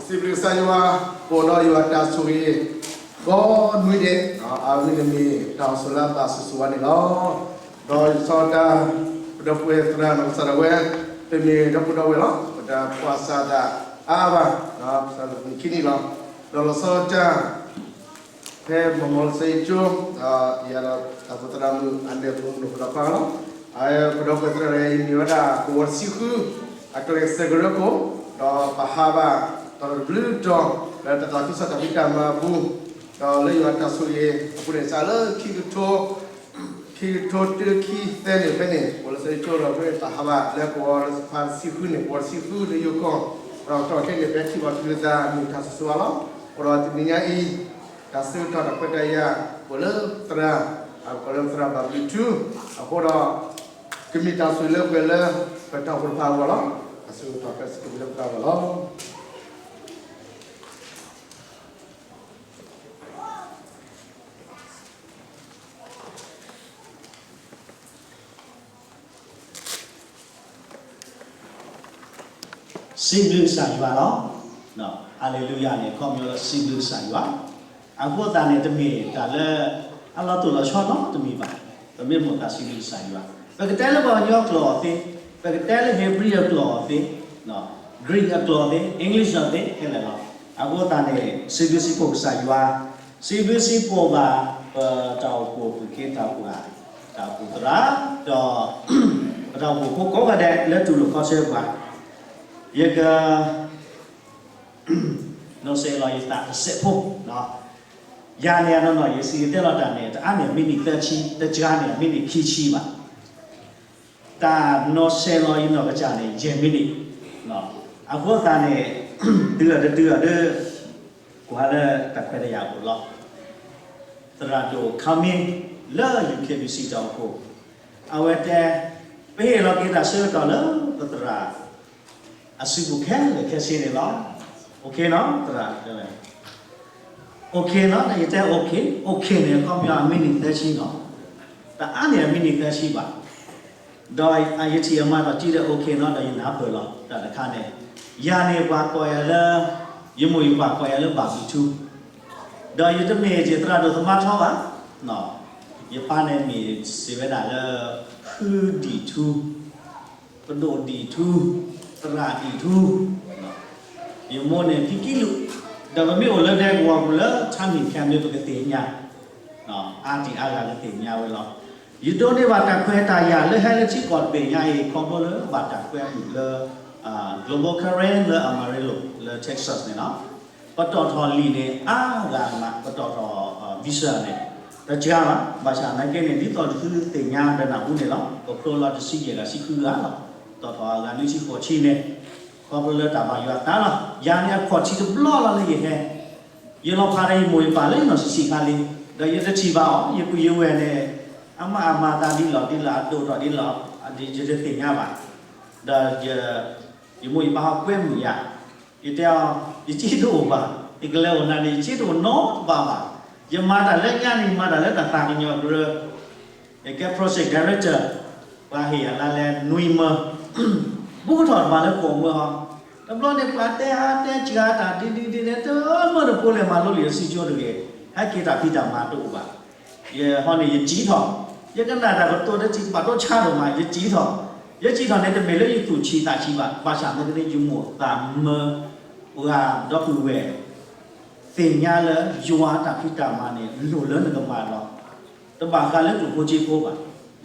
စံးဘျုးကစၢ်ယွၤ, ပအိၣ်ဒီးယွၤတၢ်ဆိၣ်ဂ့ၤ ကိးနွံဒဲး, အဂ့ၢ်န့ၣ်မ့ၢ်တၢ်အိၣ်ဆိးလၢအဘၣ်ဆိၣ်ဂ့ၤဝဲန့ၣ်လီၤ. ဒီးယဆီတၢ် ပဒီပုၢ်ဝဲၢ်သရၣ်နီၢ်ကစၢ်ဒၣ်ဝဲ ပမ့ၢ်ဒီပုၢ်ဒီဝဲၢ်လီၤ. ပတၢ်ကွၢ်ဆၢသးအါအါဘၣ်, ပသးလၢခံနံၣ်လီၤ. ဒီးလီၤဆီတၢ် ဖဲမီၢ်မီၢ်လၢစ့ကၠိ ဒီးယၤဒီးတၢ်အိၣ်ဖှိၣ်သရၣ်မုၣ် အလဲၤသရၣ်မုၣ်နီၢ်ပၢ်လီၤ. ပဒီပုၢ်ဝဲၢ်သရၣ်န့ၣ် မ့ၢ်ဝဲဒၣ်ကဝီၤတဆံဃု အကျဲးစၢးကရၢခိၣ်, ဒီးပဟးဘၣ်တၢ်တဘျုးတီၤ လၢတၢ်သးခုကစီၣ်တၢ်ဖံးတၢ်မၤအပူၤ, ဒီးလၢယွၤတၢ်ဆိၣ်ဂ့ၤအပူၤန့ၣ် စးလၢခံကထိ ခံကထိတဆံခံသၢန့ၣ်ဖဲန့ၣ် ပှၤလၢစ့ကၠိဒီးဖဲတၢ်ဟးဘၣ်လၢကဝီၤလၢဖါတဆံဃုန့ၣ် ကဝီၤတဆံဃုလၢယိၤကီၢ်, ဒီးတၢ်ခဲအံၤန့ၣ် ပဟဲထံၣ်ဘၣ်ကလုၢ်သးမ့ၢ်တၢ်ဆိၣ်ဂ့ၤလီၤ. အဃိဒီးတနံၤညါအံၤ တၢ်ဆၢကတီၢ်တၢ်ခွဲးတၢ်ယာ် ပှၤလၢသရၣ်, ပှၤလၢသရၣ်ဘၣ်ဘျုးထူ, အဃိဒီး ကမ့ၢ်တၢ်ဆိၣ်ဂ့ၤလၢပှဲၤလၢ ပတၢ်အိၣ်ဖှိၣ်တဖၣ်အဂီၢ်လီၤ. တၢ်ဆၢကတီၢ်ဖဲစကမလၢပှၤဂီၢ်လီၤ. စံးဘျုးကစၢ်ယွၤလီၤ. ဟါလ့လူယၤန့ၣ် ခီပညီလၢစံးဘျုးကစၢ်ယွၤ, အဃိသတးန့ၣ် တမ့ၢ်တၢ်လၢ အလီၤတိၢ်လီၤဆီနီတမံၤဘၣ်. ပမ့ၢ်မိၣ်သးစံးဘျုးကစၢ်ယွၤ, ပကတဲလၢပှၤကညီအကျိာ်အီၤသ့, ပကတဲလၢ Hebrew အကျိာ်အီၤသ့, Greek အကျိာ်အီၤသ့, English အီၤသ့ ခဲလၢာ်လီၤ. အဃိသတးန့ၣ် စံးဘျုးစံးဖှိၣ်ကစၢ်ယွၤ, စံးဘျုးစံးဖှိၣ်ဘၣ် ပတၢ်အိၣ်ဖှိၣ်ဖိက့တၢ်ပှၤ, တၢ်အိၣ်ဖှိၣ်သရၣ်, ဒီး ပတၢ်အိၣ်ဖှိၣ်ဖိကိးဂၤဒဲးလၢတူၢ်လိာ်ခီဆၢပှၤ, ယက နီၢ်စဲးလီၤယသးတစဲးဖိ, ယၤန့ၣ်အနီၢ်နီၢ် ယစံးတဲလီၤတၢ်န့ၣ် တအါန့ၢ်မံးနံးသၢဆံ, တစှၤန့ၢ်မံးနံးခံဆံဘၣ်. တၢ်နီၢ်စဲးလီၤယနီၢ်ကစၢ်န့ၣ် ယဲၢ်မံးနံး, အဃိသတးန့ၣ် တုၤအီၤတတုၤအီၤဒီး ကွၢ်လၢတၢ်ခွဲးတၢ်ယာ်အပူၤလီၤ. သရၣ်ဒိၣ် Cumming လၢ ယူၣ်ခ့ဘံၣ်စံၣ် တၢ်အိၣ်ဖှိၣ်, အဝဲတဲ ပဟ့ၣ်လီၤက့ၤတၢ်ဆၢကတီၢ်လၢပသရၣ် အစုပူၤခဲလၢာ်ခဲဆ့န့ၣ်လီၤ. OK နီၤ, သရၣ်တဲဝဲ OK နီၤ, ယတဲ OK, OK န့ၣ် အခီပညီအမံးနံးသၢဆံနီၤ, တအါန့ၢ်အမံးနံးသၢဆံဘၣ်. ဒီးယထံၣ်အမၤသးကံဒီး OK နီၤ, ဒီးယနၢ်ပၢၢ်လီၤ တၢ်တခါန့ၣ်, ယၤန့ၣ်ပှၤကိးယၤလၢ, ယမိၢ်ယပၢ်ကိးယၤလၢဘၣ်ဘံၣ်ထူ, ဒီးယတမ့ၢ်ယသရၣ်ဒိၣ်သမါထီဘၣ်, ယပၢ်န့ၣ်မ့ၢ်စံးဝဲဒၣ်လၢ ဖုဒံၣ်ထူ ပဒိၣ်ဒံၣ်ထူ, သရၣ်ဒံၣ်ထူ, ယမိၢ်န့ၣ်ဖံကံလူး, ဒီးပမ့ၢ်အိၣ်လၢဒဲကဝီၤပူၤလၢထါမံၤဖၠၣ်န့ၣ် ပကသ့ၣ်ညါ, အါတံၢ်အါဂၤကသ့ၣ်ညါဝဲလီၤ. ယဒိးန့ၢ်ဘၣ်တၢ်ခွဲးတၢ်ယာ်လၢဟဲလၢထံကီၢ်တဘ့ၣ်ညါအံၤ ခီဖျိလၢဘၣ်တၢ်ကွဲမုာ်လၢ Global Karen လၢ Amarillo လၢ Texas န့ၣ်လီၤ. ပတီၢ်ထီၣ်လံာ်န့ၣ် အါဂၤမး ပတီၢ်ထီၣ် visa န့ၣ် တစှၤဘၣ်. ဘၣ်ဆၣ်နာ်က့န့ၣ် ဒ်သိးသုသ့ၣ်ညါဒီးနၢ်ဟူန့ၣ်လီၤ. ပဖျိလီၤတဆံယဲၢ်ဂၤဆံဃုဂၤလီၤ. တီၢ်ထီၣ်အဂၤနွံဆံဃိးဆံန့ၣ် ခီဖျိလၢတၢ်ဘၣ်ယွၤအသးလီၤ. ယၤန့ၣ်အခီၣ်ထံးတဘျီလီၤလၢယဟဲ, ယလီၤဖးဒီးယမိၢ်ယပၢ်လၢယနီၢ်ဆံးဆံးခါလံ, ဒီးယတထံၣ်ဘၣ်အီၤ, ယပုၢ်ယဝဲၢ်န့ၣ် အမၤအမၤသးဒ်လီၤဒ်လီၤ အဒိၣ်ထီၣ်ဒ်လီၤ, ဒ်ယတသ့ၣ်ညါဘၣ်. ဒီး ယမိၢ်ယပၢ်ဟီကွဲမုာ်ယၤ, ယတဲအီၤ ယစ့တအိၣ်ဘၣ်, ယကလဲၤအိၣ်နၤန့ၣ် ယစ့တအိၣ်နီတဘးဘၣ်. ယမၤတၢ်လၢညါန့ၣ် ယမၤတၢ်လၢတၢ်သးကညီၤကရၢ, ယကဲ project director, ပှၤဟ့ၣ်ယၤလါလဲ နွံမၢ, ဘူးကထီၣ်တဘၣ်လၢကိးမၢဟီ, တဘျီန့ၣ် ပှၤတဲဟါတဲစှၤတၢ်ဒ်ဒ်ဒ်န့ၣ် တမၢတဖိလဲၤမၤလိလံာ်အစုကၠိတဂ့ၤ, ဟဲက့ၤတၢ်ဖံးတၢ်မၤတအိၣ်ဘၣ်. ယဟီန့ၣ် ယစံးထီၣ်, ယကနၣ်တၢ်ကတိၤတထံၣ်ဘၣ်ဒိဆါဒိၣ်မး ယစံးထီၣ်, ယစံးထီၣ်န့ၣ် တမ့ၢ်လၢယသူၣ်ဆံးသးဆံးဘၣ်, ဘၣ်ဆၣ်မ့ၢ်ကန့ၣ် ယမိၢ်သးမၢ ပှၤဒီပုၢ်ဝဲၢ် သ့ၣ်ညါလၢယွၤတၢ်ဖံးတၢ်မၤန့ၣ် လိၣ်လၢနကမၤလီၤ. တဘၣ်ဃးလၢကျိၣ်ဖိစ့ဖိဘၣ်.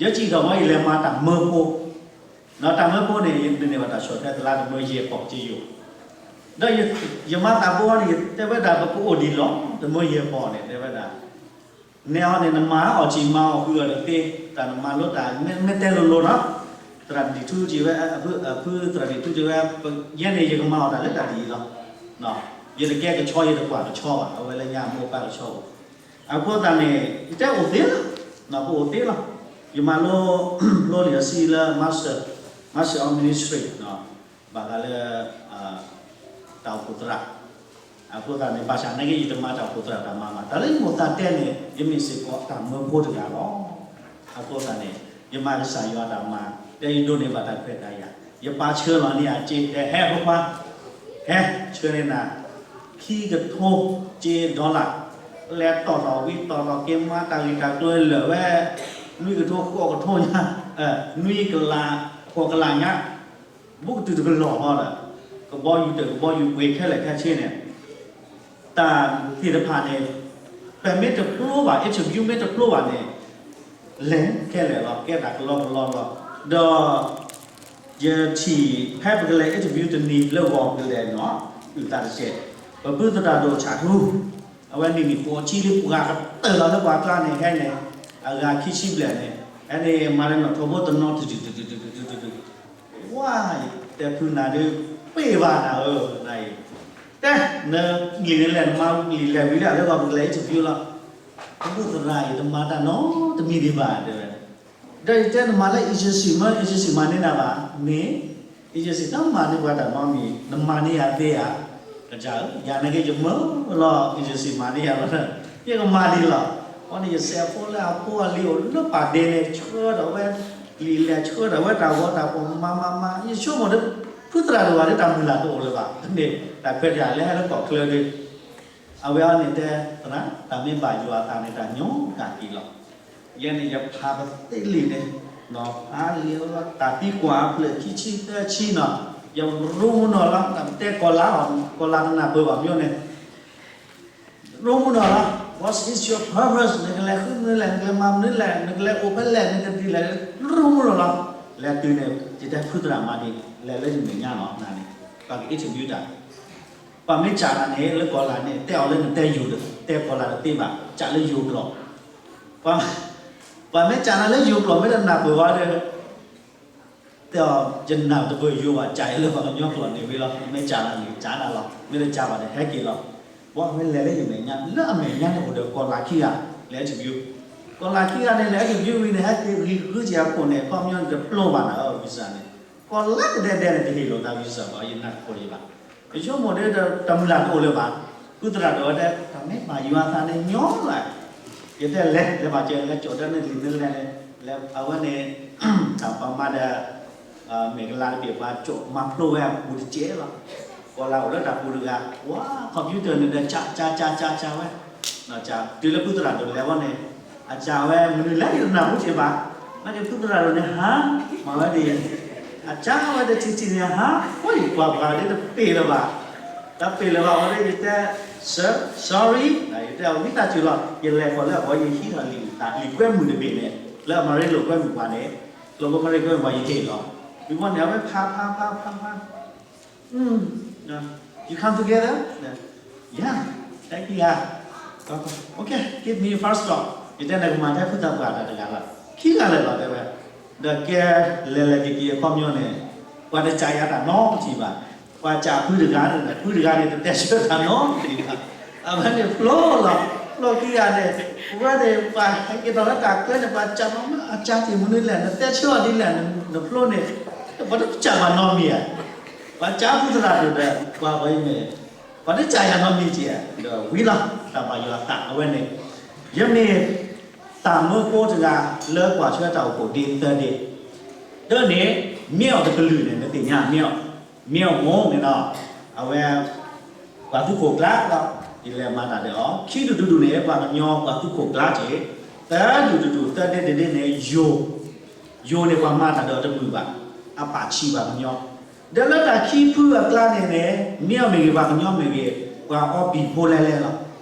ယစံးထီၣ်ဝဲ ယလဲၤမၤတၢ်မၢဖိ, ဒီးတၢ်မၢဖိန့ၣ် ယဒိးန့ၢ်ဘၣ်တၢ်ဆီၣ်ထွဲသလါတမၢယဲၢ်ပီၢ်ကယိာ်, ဒီးယမၤတၢ်ဖိန့ၣ် တဲဝဲဒၣ်ပကအိၣ်ဒံးလီၤ, တမၢယဲၢ်ပီၢ်န့ၣ် တဲဝဲဒၣ် နဲအီၤန့ၣ် နမၤအီၣ်စံးမၤအီၣ်ဃုာ်အီၤတသ့, တၢ်နမၤလိတၢ် မ့ၢ်တဲလိၤလိၤနီၤ, သရၣ်ဒံၣ်ထူစံးဝဲ, ဖုသရၣ်ဒံၣ်ထူစံးဝဲ, ယဲန့ၣ် ယကမၤအီၣ်တၢ်လၢတၢ်ဒ်အံၤလီၤ. ယတကဲကဆီ ယတကွၢ်ကဆီဘၣ်, အဝဲလၢညါမိၢ်ပၢ်ကဆီဘၣ်. အဃိသတးန့ၣ် ယတဲအိၣ်သ့လီၤ, ပအိၣ်သ့လီၤ. ယမၤလိ လိလံာ်အဆံလၢ Master, Master of Ministry ဘၣ်ဃးလၢ တၢ်အိၣ်ဖှိၣ်သရၣ်. အဃိသတးန့ၣ် ဘၣ်ဆၣ်နာ်က့ ယတမၤတၢ်အိၣ်ဖှိၣ်သရၣ်တၢ်မၤဘၣ်. တၢ်လၢယမိၢ်သးတဲန့ၣ် ယမ့ၢ်စ့ၢ်ကီးတၢ်မၢဖိတဂၤလီၤ. အဃိသတးန့ၣ် ယမၤကစၢ်ယွၤတၢ်မၤ, ဒီးယဒိးန့ၢ်ဘၣ်တၢ်ခွဲးတၢ်ယာ်, ယပၢ်ဆှၢလီၤန့ၢ်ယၤစ့, တဲဟဲဖိခွါ, ဟဲဆှၢန့ၢ်နၤ ခံကထိက့ dollar လဲၤတီၣ်ထီၣ်ဝံၤတီၣ်ထီၣ်က့ၤမၤတၢ်ဂ့ၢ်တၢ်ကျိၤလၢာ်ဝဲ နွံကထိဃိးကထိညါ, နွံကလး ဃိးကလးညါ, ဘူးကတုၤတကလီၢ်လီၤဒီး ကဘီယူၤတၢၢ်ကဘီယူၤပှ့ၤခဲလၢာ်ခဲဆ့န့ၣ် တၢ်သ့ၣ်တဖၣ်န့ၣ် ပမ့ၢ်တဖျိဘၣ် interview မ့ၢ်တဖျိဘၣ်န့ၣ် လဲၤခဲလၢာ်လီၤ ကဲတၢ်ကလီကလီလီၤ. ဒီး ယထံၣ်ဖဲပကလဲၤ interview တနံၤလၢဂီၤပကလဲၤနီၤ အုၣ်သးတစဲး ပဖုသရၣ်ဒိၣ်ဆၣ်ထူ အဝဲန့ၣ်မ့ၢ်ပိာ်အခံလံ ပှၤကတၢၢ်လီၤလၢပှၤကျါန့ၣ် ဟဲန့ၣ် အဂၤခံဆံဘျဲၣ်န့ၣ် ဟဲန့ၣ်မၤလၢနီၣ်ထိးဘိတနီၤ တုၤတုၤတုၤတုၤတုၤတုၤတုၤ ဝါ ယတဲဖုနၤဒုး ပ့ၢ်ဘၣ်နၤဧၢ နၤအံၤ တဲ နကလံၤန့ၣ်လဲၣ် နမၤကလံၤလဲၣ်ဝံၤလၢအလၢဂီၤပကလဲၤ interview လီၤ. ပဖုသရၣ်အံၤ တမၤတၢ်နီတမံၤဒံးဘၣ် တဲဝဲ ဒီးယတဲနမၤလၢ agency မ့ၢ် agency မၤန့ၢ်နၤဘၣ် မ့ၢ် agency တမၤန့ၢ်ပှၤတၢ်နီတမံၤ နမၤန့ၢ်ယၤသ့ဧါ ကစၢ်ဧၢ ယၤနာ်က့ယမၢလီၤ agency မၤန့ၢ်ယၤလီၤ ယကမၤဒ်လီၤ. အဃိန့ၣ် ယစဲးဖိလၢအဖိအလံၤအိၣ်လၢပာ်ဒဲးန့ၣ် ဆှၢထီၣ်ဝဲ လံာ်လဲၢ်ဆှၢထီၣ်ဝဲတၢ်ဂီၤတၢ်ဖီၣ် မၤမၤမၤ ယဆိကမိၣ်ဒီး ဖုသရၣ်ဒိၣ်ဝဲဒီးတၢ်မုၢ်လၢ်တအိၣ်လၢၤဘၣ် န့ၣ် တၢ်ခွဲးတၢ်ယာ်လၢဟဲလၢကီၢ်ချၢဒီး အဝဲအံၤန့ၣ်တဲ သရၣ် တၢ်မ့ၢ်ဘၣ်ယွၤအသးန့ၣ် တၢ်ညီကၢ်က့ၤလီၤ. ယဲန့ၣ် ယဖးပသ့လံာ်န့ၣ် နီၤ ဖးလံာ်လီၤ တၢ်သံကွၢ်အဖျၢၣ်ခံဆံသၢဆံနီၤ ယရိမုၢ်နီၢ်လီၤ တၢ်တဲကီၢ်လါအီၤ ကီၢ်လါတနၢ်ပၢၢ်ဘၣ်မ့ၢ်န့ၣ် ရိမုၢ်နီၢ်လီၤ What is your purpose နကလဲၤဃုမနုၤလဲၣ် နကလဲၤမၤမနုၤလဲၣ် နကလဲၤအိၣ်ဖဲလဲၣ် နကဒ်လဲၣ် ရိမုၢ်နီၢ်လီၤ လဲၤတုၤန့ၣ် ယတဲဖုသရၣ်မၤဒ် လဲၤလၢယမဲာ်ညါနီၤ နၤန့ၣ် ပှၤက interview တၢ် ပှၤမ့ၢ်စံးနၤန့ၣ် လၢကီၢ်လါန့ၣ် တဲအီၤလၢနတဲယိၤ တဲကီၢ်လါတသ့ဘၣ် စံးလၢယိၤကျိာ် ပှၤ ပှၤမ့ၢ်စံးနၤလၢယိၤကျိာ် မ့ၢ်တနၢ်ပၢၢ်ဝဲဒီး တဲအီၤ ယနၢ်တပၢၢ်ယိၤဘၣ် စံးအံၤလၢပှၤကညီကျိာ်န့ၣ်ဝံၤလီၤ မ့ၢ်စံးနၤန့ၣ် စံးနၤလီၤ မ့ၢ်တစံးဘၣ်ဒီးဟဲက့ၤလီၤ ဘၣ်မ့ၢ်လဲၤလၢယမဲာ်ညါ လၢအမဲာ်ညါန့ၣ်အိၣ်ဒီးကီၢ်လါခံဂၤ လဲၤ interview ကီၢ်လါခံဂၤန့ၣ် လဲၤ interview ဝံၤန့ၣ် ဟဲက့ၤဂံၤဃုစၢၤအခိၣ်န့ၣ် ခီပညီန့ၣ်တပျိဘၣ်နၤ visa န့ၣ် ကီၢ်လါကဒဲဒဲန့ၣ် တဟ့ၣ်လိာ်သး visa ဘၣ် ယနၢ်တပၢၢ်ယိၤဘၣ် ယဆိကမိၣ်ဒီး တၢ်မုၢ်လၢ်တအိၣ်လၢၤဘၣ်. ဖုသရၣ်ဒိၣ်ဝဲတဲ တၢ်မ့ၢ်ဘၣ်ယွၤအသးန့ၣ်ညီလီၤ. ယတဲလဲၤ လဲၤဘၣ်ကဲ လဲၤကၠိးတၢ်န့ၣ်လံန့ၣ်လဲၣ်န့ၣ် လဲၤအဝဲန့ၣ် တၢ်ပှၤမၤဒီး မ့ၢ်ကလါတဘ့ၣ်ပှၤကၠိးမၤဖျိဝဲအပူၤတကဲလီၤ. ကီၢ်လါအိၣ်လၢတၢ်ပူၤတဂၤ ဝါ computer န့ၣ်ဒီး ကၠး ကၠး ကၠး ကၠး ကၠးဝဲ တုၤလၢဖုသရၣ်ဒိၣ်လဲၤဝဲန့ၣ် အကၠးဝဲမနုၤလဲၣ် ယတနၢ်ဟူက့ၤဘၣ်. နာ်က့ဖုသရၣ်ဒိၣ်န့ၣ် ဟါ မၤဝဲဒ်အံၤ အကၠးဝဲတထံၣ်ထံၣ်န့ၣ် ဟါ ဝဲယကွၢ်ပှၤဒ်တပ့ၢ်လၢၤဘၣ်. တပ့ၢ်လၢၤဘၣ်ဝဲဒ်ယတဲ sir sorry ယတဲအီၤဝံသးစူၤလီၤ ယလဲၤဃီၤလၢအဂီၢ် ယဟံးထီၣ်လံာ်တၢ်လံာ်ကွဲမုာ်တဘ့ၣ်န့ၣ် လၢအမၤရ့လိာ်ကွဲမုာ်ပှၤန့ၣ် ကျိာ်ဖိမၤရ့ကွဲမုာ်ပှၤယဟ့ၣ်လီၤ. ဝံၤဘၣ်န့ၣ် အဝဲဖးဖးဖးဖးဖး Mm, you come together? Yeah, တၢ်ခံဂၤ Okay, give me first job. ယတဲနကမၤထဲဖုသးပှၢ်တၢ်တဂၤလီၤ. ခံဂၤလၢာ်လီၤတဲဝဲ. ဒီးကဲလဲၤလဲၤက့ၤက့ၤအခီပညီန့ၣ် ပှၤတစံးယၤတၢ်နီတထံၣ်ဘၣ်. ပှၤစံးဖုတဂၤန့ၣ် ဖုတဂၤန့ၣ် တတဲဆၢတၢ်နီတထံၣ်ဘၣ်. အဝဲန့ၣ်ဖျိလီၤ. ဖျိခံဂၤန့ၣ် ဝဲန့ၣ် ပှၤဟဲက့ၤထီၣ်လၢတၢ်ကျဲန့ၣ် ပှၤစံးမၤမ့ၢ်အစံးထံၣ်မနုၤလဲၣ် နတဲဆၢအီၤဒ်လဲၣ် နဖျိန့ၣ် ပှၤတစံးဘၣ်နီတမံၤဧါ. ပှၤစံးဖုသရၣ်ဒိၣ်ဒီး ပှၤဝဲအံၤန့ၣ် ပှၤတစံးယၤနီတမံၤက့ဧါ ဒီးဝံၤလီၤ တၢ်ဘၣ်ယွၤအသးအဝဲန့ၣ် ယမ့ၢ်တၢ်မၢဖိတဂၤလၢကွၢ်ထွဲတၢ်အိၣ်ဖှိၣ်ဒ့သၢဒ့ ဒီးန့ၣ် မ့ၢ်အီၤတကလုာ်န့ၣ် နသ့ၣ်ညါ မ့ၢ်အီၤ မ့ၢ်အီၤမိၢ်န့ၣ်ဒီး အဝဲ ပှၤသူခိၣ်ကျါလီၤ ယလဲၤမၤတၢ်ဒီးအီၤ ခံဒူၣ်တဒူၣ်န့ၣ် ပှၤကညီပှၤသူခိၣ်ကျါက့ သၢဒူၣ်တဒူၣ် သၢဒ့တဒ့န့ၣ် ယိၤ ယိၤန့ၣ် ပှၤမၤတၢ်ဒီးတမုာ်ဘၣ် အပာ်ဆံးဘၣ်ကညီ ဒီးလၢတၢ်ခံဖုအကျါန့ၣ်န့ၣ် မ့ၢ်အီၤမ့ၢ်ဂ့ၤ ပှၤကညီမ့ၢ်ဂ့ၤ ပှၤအီပံၤဖိလဲလဲလီၤ.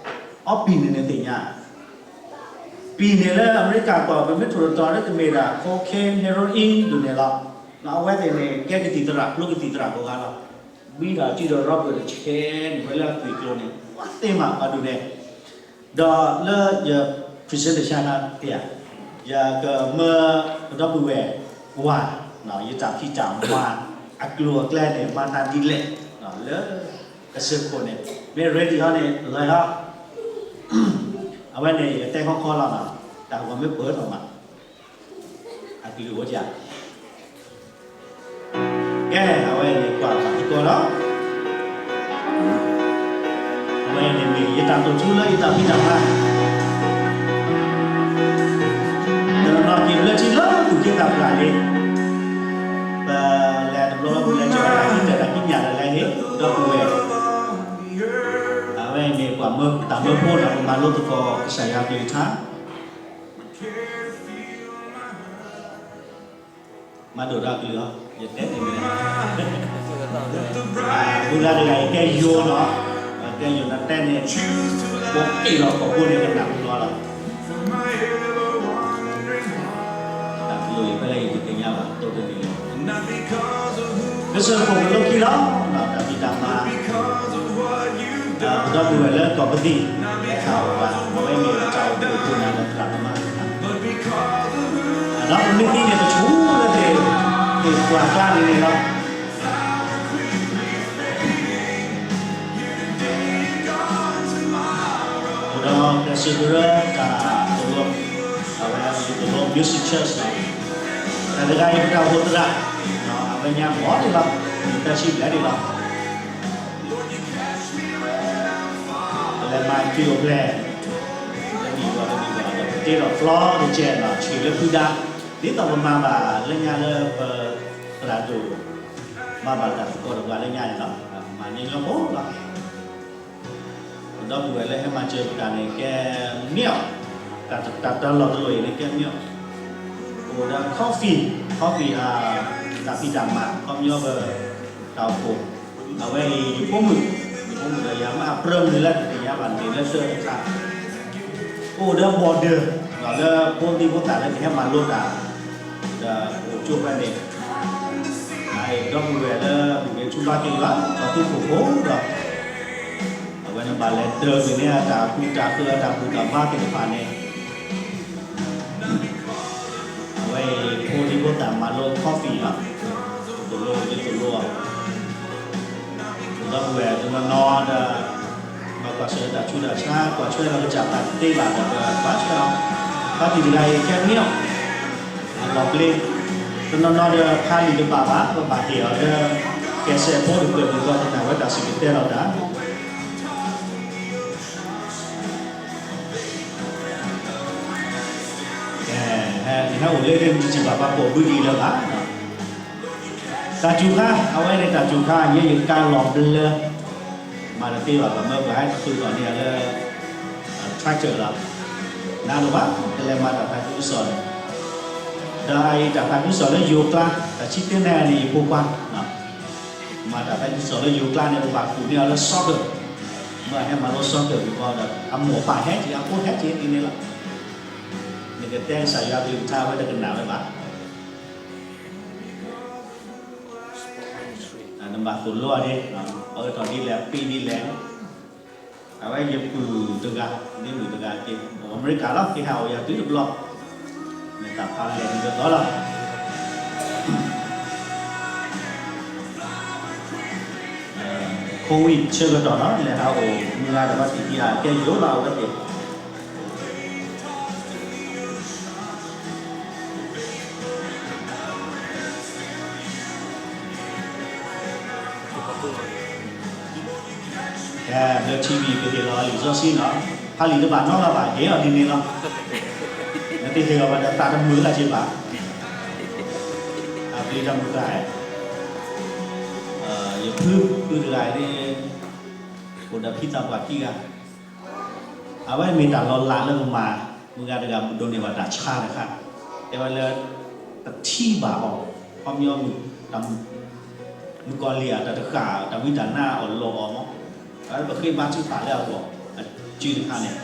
အီပံၤန့ၣ်န့ၣ်သ့ၣ်ညါ ပံၤန့ၣ်လၢအမဲရကၤကီၢ် ပမ့ၢ်ထိၣ်သတြီၤလၢတမ့ၢ်ဒၣ် cocaine heroin ဒ်န့ၣ်လီၤ. အဝဲသ့ၣ်န့ၣ် ကဲကသံၣ်သရၣ် ဖျိကသံၣ်သရၣ်ကိးဂၤလီၤ. ဝံဒီးစုဒီး Robert တဆဲန့ၣ် ဝဲလၢအသွံၣ်ကျိၤန့ၣ် ပှၤသ့မးပှၤဒိၣ်န့ၣ် ဒီးလၢယ presentation တ့ၢ်ဧါ ယကမၢပဒီပုၢ်ဝဲၢ်ဝၤ ယတၢ်ဖံးတၢ်မၤ အကျိၤအကျဲန့ၣ် မၤတၢ်ဒ်လဲၣ် လၢကစၢၢ်ခိၣ်န့ၣ် မ့ၢ် ready ဟီန့ၣ် လဲၤဟီ အဝဲန့ၣ် ယတဲခီခီလီၤ တၢ်ဂီၤမ့ၢ်ပၢၢ်ထီၣ်မး အကလုၢ်အိၣ်ဒံး ကဲ အဝဲန့ၣ်ကွၢ်ပှၤသကိးလီၤ. အဝဲန့ၣ်မ့ၢ်ယတၢ်တိာ်ထူလၢယတၢ်ဖံးတၢ်မၤ တနီၤနီၤက့ၤဘျၢထံလၢသူၣ်က့သးပှၢ်လံ ပလဲၤတဘျီလၢပလဲၤကၠီၤတၢ်ခံတၢ်တၢ်ခံညၣ်တၢ်လဲၤဟ့ၣ် ဒီပုၢ်ဝဲၢ် မ့ၢ်ပှၤမၢ တၢ်မၢဖိဒီး ပမၤလိသကိးကစၢ်ယွၤကလုၢ်ကထါ, မၤဒိၣ်တၢ်ကလုၢ်လီၤ, ယတဲတ့ၢ်မ့ၢ်, မုၢ်ဂၤတဂၤအံၤကဲယိၤနီၤ, ကဲယိၤနတဲန့ၣ်, ပက့ၣ်လီၤကီၢ်ဖိန့ၣ် ကနၣ်ပူၤလီၤလီၤ. တၢ်ကလုၢ်အံၤဖဲလဲၣ်အံၤ တသ့ၣ်ညါဘၣ် တိၢ်တန့ၢ်လီၤ. ကစၢၢ်ခိၣ်ကလိခံလီၤ, တၢ်ဖံးတၢ်မၤ, ပဒီပုၢ်ဝဲၢ်လၢကီၢ်ပသံၣ်, ဟးအိၣ်ဘၣ် အဝဲမ့ၢ်တၢ်အိၣ်ဖှိၣ်အဃိန့ၣ် လၢသရၣ်သမါ, ဒီးပမ့ၢ်သံန့ၣ် ပဆိလၢသ့ၣ်, သ့ၣ်ကွၢ်ကျါန့ၣ်န့ၣ်လီၤ. အိၣ်ဒီးတၢ်စံးကရၢတၢ်သိၣ်လိ, အဝဲယသိၣ်လိ music church န့ၣ်, တၢ်တဂၤအံၤ ပတၢ်အိၣ်ဖှိၣ်သရၣ်, အဝဲညါမ့ၢ်ဒ်လီၤ, မ့ၢ်တၢ်စံးဘျုးဒ်လီၤ. ပလဲၤမၤခရံာ်အိၣ်ဖျဲၣ်, တနံၣ်ဘၣ်တနံၣ်ဘၣ်ဒီး ပတ့ထီၣ်ပျီတကဲးဒီး ဆံးလၢဖုဒါ, ဒ်သိးပမၤဘၣ်လၢညါလၢပသရၣ်ဒိၣ် မၤဘၣ်တၢ်သကိးတပှၤလၢညါန့ၣ်လီၤ. မၤညီညီဖိလီၤ. ပဒီပုၢ်ဝဲၢ်လၢဟဲမၤစၢၤပတၢ်န့ၣ် ကဲမ့ၢ်အီၤ, တၢ်တၢ်လီၢ်တလီၢ်အံၤန့ၣ် ကဲမ့ၢ်အီၤ, အိၣ်ဒီး coffee, coffee တၢ်ဖံးတၢ်မၤ ခီပညီပတၢ်အိၣ်ဖှိၣ်, အဝဲအံၤ ယဖိမုၣ်, ယဖိမုၣ်ဒီးယၤ မ့ၢ်အပြၢနုာ်လၢတသ့ၣ်ညါဘၣ်န့ၣ် လၢတၢ်တခါ, အိၣ်ဒီး border ဒီးလၢဖိသံဖိသၣ်လၢကဟဲမၤလိတၢ် ဒီးအိၣ်ကၠိဖဲန့ၣ်, အအံၤ ပဒီပုၢ်ဝဲၢ်လၢ ဘုက့ၤထူဘါက့ၤယွၤ ဒီးသူခိၣ်ဖိဒီး အဝဲန့ၣ်ဘၣ်လဲၤဒၢးကွံာ်န့ၢ်အတၢ်ကူတၢ်ဃၢအတၢ်ဘူၣ်တၢ်ဘါသ့ၣ်တဖၣ်န့ၣ်, အဝဲအံၤ ဖိသံဖိသၣ်မၤလိ coffee လီၤ, သိၣ်လိ ယသိၣ်လိအီၤ, ပဒီပုၢ်ဝဲၢ်တနီၤနီၤဒီး ဘၣ်ကွၢ်ဆၢၣ်လၢတၢ်ဆူးတၢ်ဆါ ကွၢ်ထွဲလီၤကစၢ်သးတသ့ဘၣ်ဒီး ပကွၢ်ထွဲလီၤ, ဖါတံၢ်တဂၤအံၤ ကဲမ့ၢ်အီၤ အလီၤပျံၤ, တနီၤနီၤဒီးဖးလံာ်တဘၣ်ဘၣ် ပဘၣ်ဟ့ၣ်အီၤလၢ ကဲစဲးဖိတဖျၢၣ်န့ၣ်ဒီး ကနၣ်ဝဲတၢ်စံၣ်တဲၤတဲလီၤတၢ် နဟဲအိၣ်လၢန့ၣ် နတထံၣ်ဘၣ်ပှၤပိာ်ဘုဒ်အံၤလၢၤဘၣ်. တၢ်စူၤခါ, အဝဲန့ၣ်တၢ်စူၤခါ ယဲယကါလီၤဘျၢ, မၤတသ့ဘၣ် ပှၤမၢပှၤဟဲဃုထီၣ်န့ၢ်အီၤလၢ tractor လီၤ. နၤဒိၣ်ဘၣ် ကလဲၤမၤတၢ်သးခုကစီၣ်န့ၣ်, ဒီးအအံၤတၢ်သးခုကစီၣ်လၢယိၤကျါ တၢ်ဆံသ့န့ၣ်န့ၣ် ယဖိခွါ မၤတၢ်သးခုကစီၣ်လၢယိၤကျါန့ၣ် ပဘၣ်ကူၣ်န့ၢ်အီၤလၢ soccer, မ့ၢ်ဟဲမၤလိ soccer ဘၣ်ဒီး အမိၢ်အပၢ်ဟဲက့ၤ အဖိဟဲက့ၤဒ်န့ၣ်လီၤ. နကတဲကစၢ်ယွၤကလုၢ်ကထါဝဲတကနၣ်ဝဲဘၣ်. နဘၣ်သိၣ်လိအီၤန့ၣ်, အအၢထီၣ်ဒ်လဲၣ် ပံဒ်လဲၣ်, အဝဲယပုၢ်တဂၤ, ဒ်မုၣ်တဂၤက့ၤ အမဲရကၤလီၤ က့ၤဟးအိၣ်ယၤတုၤတဘျီ, မ့ၢ်တၢ်ဖးလဲၢ်ဒ်သိးလီၤ. ခိဝံၣ်ဆၢကတီၢ်နီၤ လဲၤဟးအိၣ်မုၢ်ဂၤဒီးဘၣ်တံၢ်တံၢ်ဧါ ကဲယိၤလီၤအဝဲသ့ၣ် လၢ TV ပဟ့ၣ်လီၤအလံာ်စီဆှံနီၤ, ဖးလံာ်တဘၣ်နီတဘျီဘၣ် ဟ့ၣ်အီၤဒ်န့ၣ်လီၤ. နတဟ့ၣ်အီၤဘၣ်ဒီးသးတမုာ်လၢၤက့ၤဘၣ်. အပျံၤတၢ်မုၢ်တၢ်, ယဖုဖုတဂၤအံၤန့ၣ် အိၣ်ဒီးဖံသးပှၢ်ခံဂၤ, အဝဲမ့ၢ်တၢ်လီၤလးလၢပမၤ, မုၢ်ဂၤတဂၤပဒိးန့ၢ်ဘၣ်တၢ်ဆါတခါ, တဲဝဲလၢ တထံၣ်ဘၣ်အီၤ, ခီပညီ မုၣ်ကီၤလံၢ်အတၢ်တဃၣ် တၢ်ဝံတၢ်နါအီၣ်လီအီၤမး, အဝဲပဃ့ဘါထုကဖၣ်လၢအဂီၢ်, အစုတခါန့ၣ်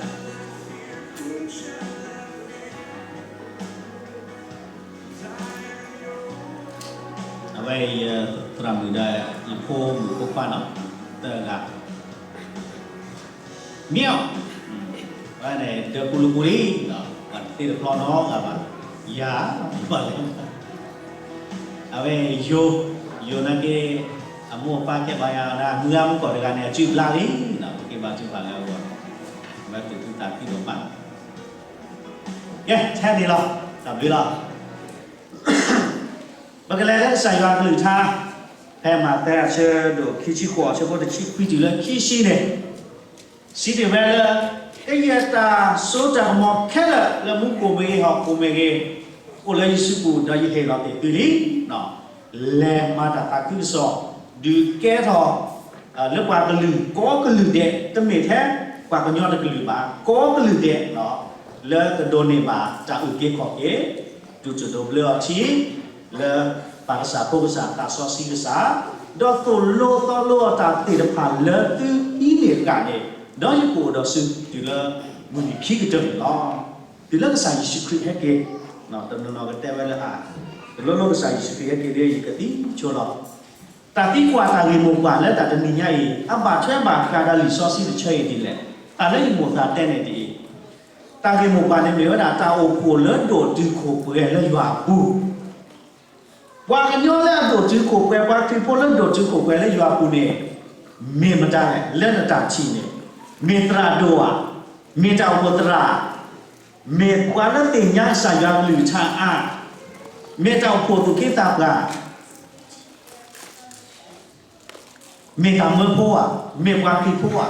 အဝဲယသရၣ်မုၣ်ဒီး ယဖိမုၣ်ဖိခွါနီၤ, သၢဂၤ, မ့ၢ်အီၤ, ဝဲန့ၣ် ဒၢးကူလံကူလံ, ပှၤတသ့တဖျီနီတဂၤဘၣ်, ယၤ, ဘၣ်လဲၣ်, အဝဲယိၤ, ယိၤနာ်က့, အမိၢ်အပၢ်ကဲဘၣ်ယၤဒၣ် မုၢ်ဂၤမုၢ်ကီၢ်တဂၤန့ၣ် အစုဘျါလံ, ပက့ၤဘါထုကဖၣ်လၢအဂီၢ်, အဝဲသူၣ်ခုသးခုဒီးမး, ကဲ ထဲန့ၣ်လီၤ, တၢ်ဘျုးလီၤ. ပကလဲၤလၢကစၢ်ယွၤကလုၢ်ကထါ, ဖဲမးသဲအဆၢဒိၣ်ခံဆံဃိး အဆၢဖိတဆံခွံတုၤလၢခံဆံန့ၣ်, စံးတ့ၢ်ဝဲလၢ ကယဲၢ်တၢ်စိတၢ်ကမီၤခဲလၢာ်လၢမူခိၣ်မ့ၢ်ဂ့ၤ ဟီၣ်ခိၣ်မ့ၢ်ဂ့ၤ, အိၣ်လၢယစုပူၤ ဒီးယဟ့ၣ်လီၤတ့ၢ်သုလံ. လဲၤမၤတၢ်သးခုကစီၣ်, ဒုးကဲထီၣ် လၢပှၤကလုာ်ကိးကလုာ်ဒဲး တမ့ၢ်ထဲပှၤကညီတကလုာ်ဘၣ် ကိးကလုာ်ဒဲး လၢကဒိးန့ၢ်ဘၣ်တၢ်အုၣ်က့ၤခီၣ်က့ၤ ဒိၣ်စိဒိၣ်ဘျၢအီၤထံ လၢပၢ်ကစၢ်ဖိကစၢ်သးစီဆှံကစၢ် ဒီးသိၣ်လိသီလိအတၢ်သ့ၣ်တဖၣ်လၢသုဟံးန့ၢ်တဂၤန့ၣ် ဒီးယကအိၣ်ဒီးသုတုၤလၢမုၢ်နံၤခံကတၢၢ်န့ၣ်လီၤ. တုၤလၢကစၢ်ယ့ၣ်ၡူးခရံာ်ဟဲက့ၤ တနီၤနီၤကတဲဝဲလၢအ တလိၤလိၤကစၢ်ယ့ၣ်ၡူးခရံာ်ဟဲက့ၤဒီးယကသံဆိလီၤ. တၢ်သံကွၢ်တၢ်ဂ့ၢ်မိၢ်ပှၢ်လၢတၢ်တနံၤညါအံၤ အဘၣ်ထွဲဘၣ်ဃးဒီးလံာ်စီဆှံတဆၢအံၤဒ်လဲၣ်. တၢ်လၢယမိၢ်သးတဲန့ၣ်ဒ်အံၤ, တၢ်ဂ့ၢ်မိၢ်ပှၢ်န့ၣ်မ့ၢ်ဝဲဒၣ်တၢ်အိၣ်ဖှိၣ်လၢဒိၣ်တုာ်ခိၣ်ပှဲၤလၢယွၤအပူၤ ပှၤကညီလၢအဒိၣ်တုာ်ခိၣ်ပှဲၤ ပှၤခရံာ်ဖိလၢဒိၣ်တုာ်ခိၣ်ပှဲၤလၢယွၤအပူၤန့ၣ် မ့ၢ်မတၤလဲၣ် လၢနတၢ်ထံၣ်န့ၣ် မ့ၢ်သရၣ်ဒိၣ်ဧါ, မ့ၢ်တၢ်အိၣ်ဖှိၣ်သရၣ်, မ့ၢ်ပှၤလၢသ့ၣ်ညါကစၢ်ယွၤကလုၢ်ကထါအါ, မ့ၢ်တၢ်အိၣ်ဖှိၣ်သူၣ်က့သးပှၢ် မ့ၢ်တၢ်မၢဖိဧါ, မ့ၢ်ပှၤခရံာ်ဖိဧါ.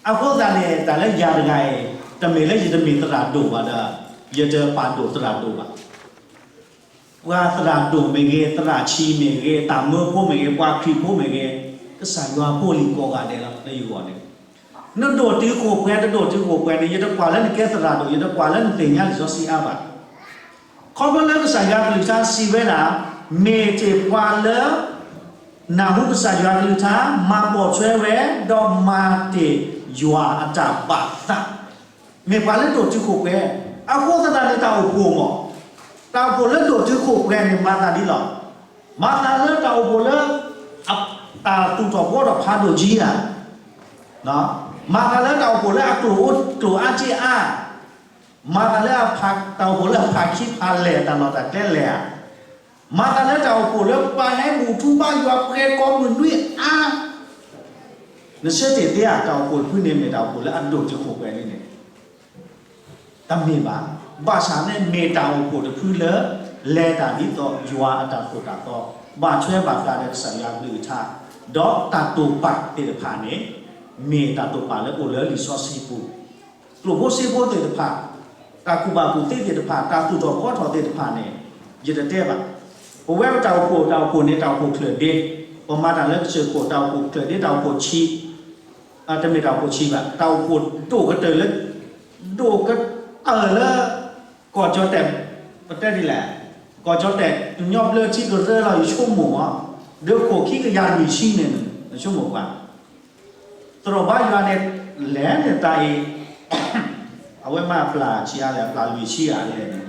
အဃိသတးန့ၣ် တၢ်လၢယၤတဂၤအံၤ တမ့ၢ်လၢယတမ့ၢ်သရၣ်ဒိၣ်ဘၣ်ဒီး ယတပာ်ဒိၣ်သရၣ်ဒိၣ်ဘၣ်. ပှၤသရၣ်ဒိၣ်မ့ၢ်ဂ့ၤ, သရၣ်ဆံးမ့ၢ်ဂ့ၤ, တၢ်မၢဖိမ့ၢ်ဂ့ၤ, ပှၤခရံာ်ဖိမ့ၢ်ဂ့ၤ, ကစၢ်ယွၤဖိလံၤကိးဂၤဒဲးလီၤ လၢယဂီၢ်န့ၣ် နဒိၣ်တုာ်ခိၣ်ပှဲၤ တဒိၣ်တုာ်ခိၣ်ပှဲၤန့ၣ် ယတကွၢ်လၢနကဲသရၣ်ဒိၣ်, ယတကွၢ်လၢနသ့ၣ်ညါလံာ်စီဆှံအါဘၣ်. ခီဖျိလၢကစၢ်ယွၤကလုၢ်ကထါစံးဝဲဒၣ်, မ့ၢ်တ့ၢ်ပှၤလၢ နၢ်ဟူကစၢ်ယွၤကလုၢ်ကထါ မၤပိာ်ထွဲဝဲ ဒီးမၤတ့ၢ်ယွၤအတၢ်ဘၣ်သး, မ့ၢ်ပှၤလၢဒိၣ်တုာ်ခိၣ်ပှဲၤ. အဃိသတးန့ၣ် တၢ်အိၣ်ဖှိၣ်မ့ၢ် တၢ်အိၣ်ဖှိၣ်လၢဒိၣ်တုာ်ခိၣ်ပှဲၤန့ၣ် မၤသးဒ်လဲၣ်. မၤသးလၢတၢ်အိၣ်ဖှိၣ်လၢ တၢ်သူၣ်ထီၣ်ဘှီထီၣ်ဖးဒိၣ်ကံဧါ, မၤသးလၢတၢ်အိၣ်ဖှိၣ်လၢအကျိၣ်အိၣ်ကျိၣ်အါက့အါ, မၤသးလၢ တၢ်အိၣ်ဖှိၣ်လၢအဖးခံဖးလဲၢ် တၢ်လီၢ်တၢ်ကျဲလဲၢ်ဧါ, မၤသးလၢတၢ်အိၣ်ဖှိၣ်လၢပှၤဟဲဘူၣ်ထူဘါယွၤပှဲၤကိးမုၢ်နွံအါ နဆၢတဲာ်သ့ဧါ တၢ်အိၣ်ဖှိၣ်တဖုန့ၣ် မ့ၢ်တၢ်အိၣ်ဖှိၣ်လၢအဒိၣ်တုာ်ခိၣ်ပှဲၤလံန့ၣ် တမ့ၢ်ဘၣ်. ဘၣ်ဆၣ်န့ၣ်မ့ၢ်တၢ်အိၣ်ဖှိၣ်တဖုလၢ လဲၤတၢ်ဒ်သိးယွၤအတၢ်သိၣ်တၢ်သီ, ဘၣ်ထွဲဘၣ်ဃးဒီးကစၢ်ယွၤကလုၢ်ကထါ, ဒီးတၢ်တိာ်ပာ်သ့ၣ်တဖၣ်န့ၣ် မ့ၢ်တၢ်တိာ်ပာ်လၢအိၣ်လၢလံာ်စီဆှံပူၤ, ကျိၣ်ဖိစ့ဖိသ့ၣ်တဖၣ်, တၢ်ကူၣ်ဘၣ်ကူၣ်သ့သ့ၣ်တဖၣ်, တၢ်သူၣ်ထီၣ်ဘှီထီၣ်သ့ၣ်တဖၣ်န့ၣ် ယတတဲဘၣ်. ပဝဲပတၢ်အိၣ်ဖှိၣ် တၢ်အိၣ်ဖှိၣ်န့ၣ် တၢ်အိၣ်ဖှိၣ်ချၢၣ်ဒ့, ပမၤတၢ်လၢကစၢၢ်ခိၣ် တၢ်အိၣ်ဖှိၣ်ချၢၣ်ဒ့ တၢ်အိၣ်ဖှိၣ်ဆံး, တမ့ၢ်တၢ်အိၣ်ဖှိၣ်ဆံးဘၣ်, တၢ်အိၣ်ဖှိၣ်ဒိၣ်ကတၢၢ်လၢ ဒိၣ်ကတၢၢ်လၢ ကီၢ်ကၠီၣ်တဲၣ်, ပတဲဒ်လဲၣ်, ကီၢ်ကၠီၣ်တဲၣ် ကညီဘျၢထံကရၢလီၤ ယဆိကမိၣ်မး, ဒၢခိၣ်ခံကယၤလွံၢ်ဆံန့ၣ် နဆိကမိၣ်ကွၢ် သရိာ်ဘါယွၤန့ၣ် လဲၤန့ၣ်တၢ်အံၤ, အဝဲမ့ၢ်အပျၢ်ဆံးအါလဲၣ်, အပျၢ်လွံၢ်ဆံအါလဲၣ်န့ၣ်,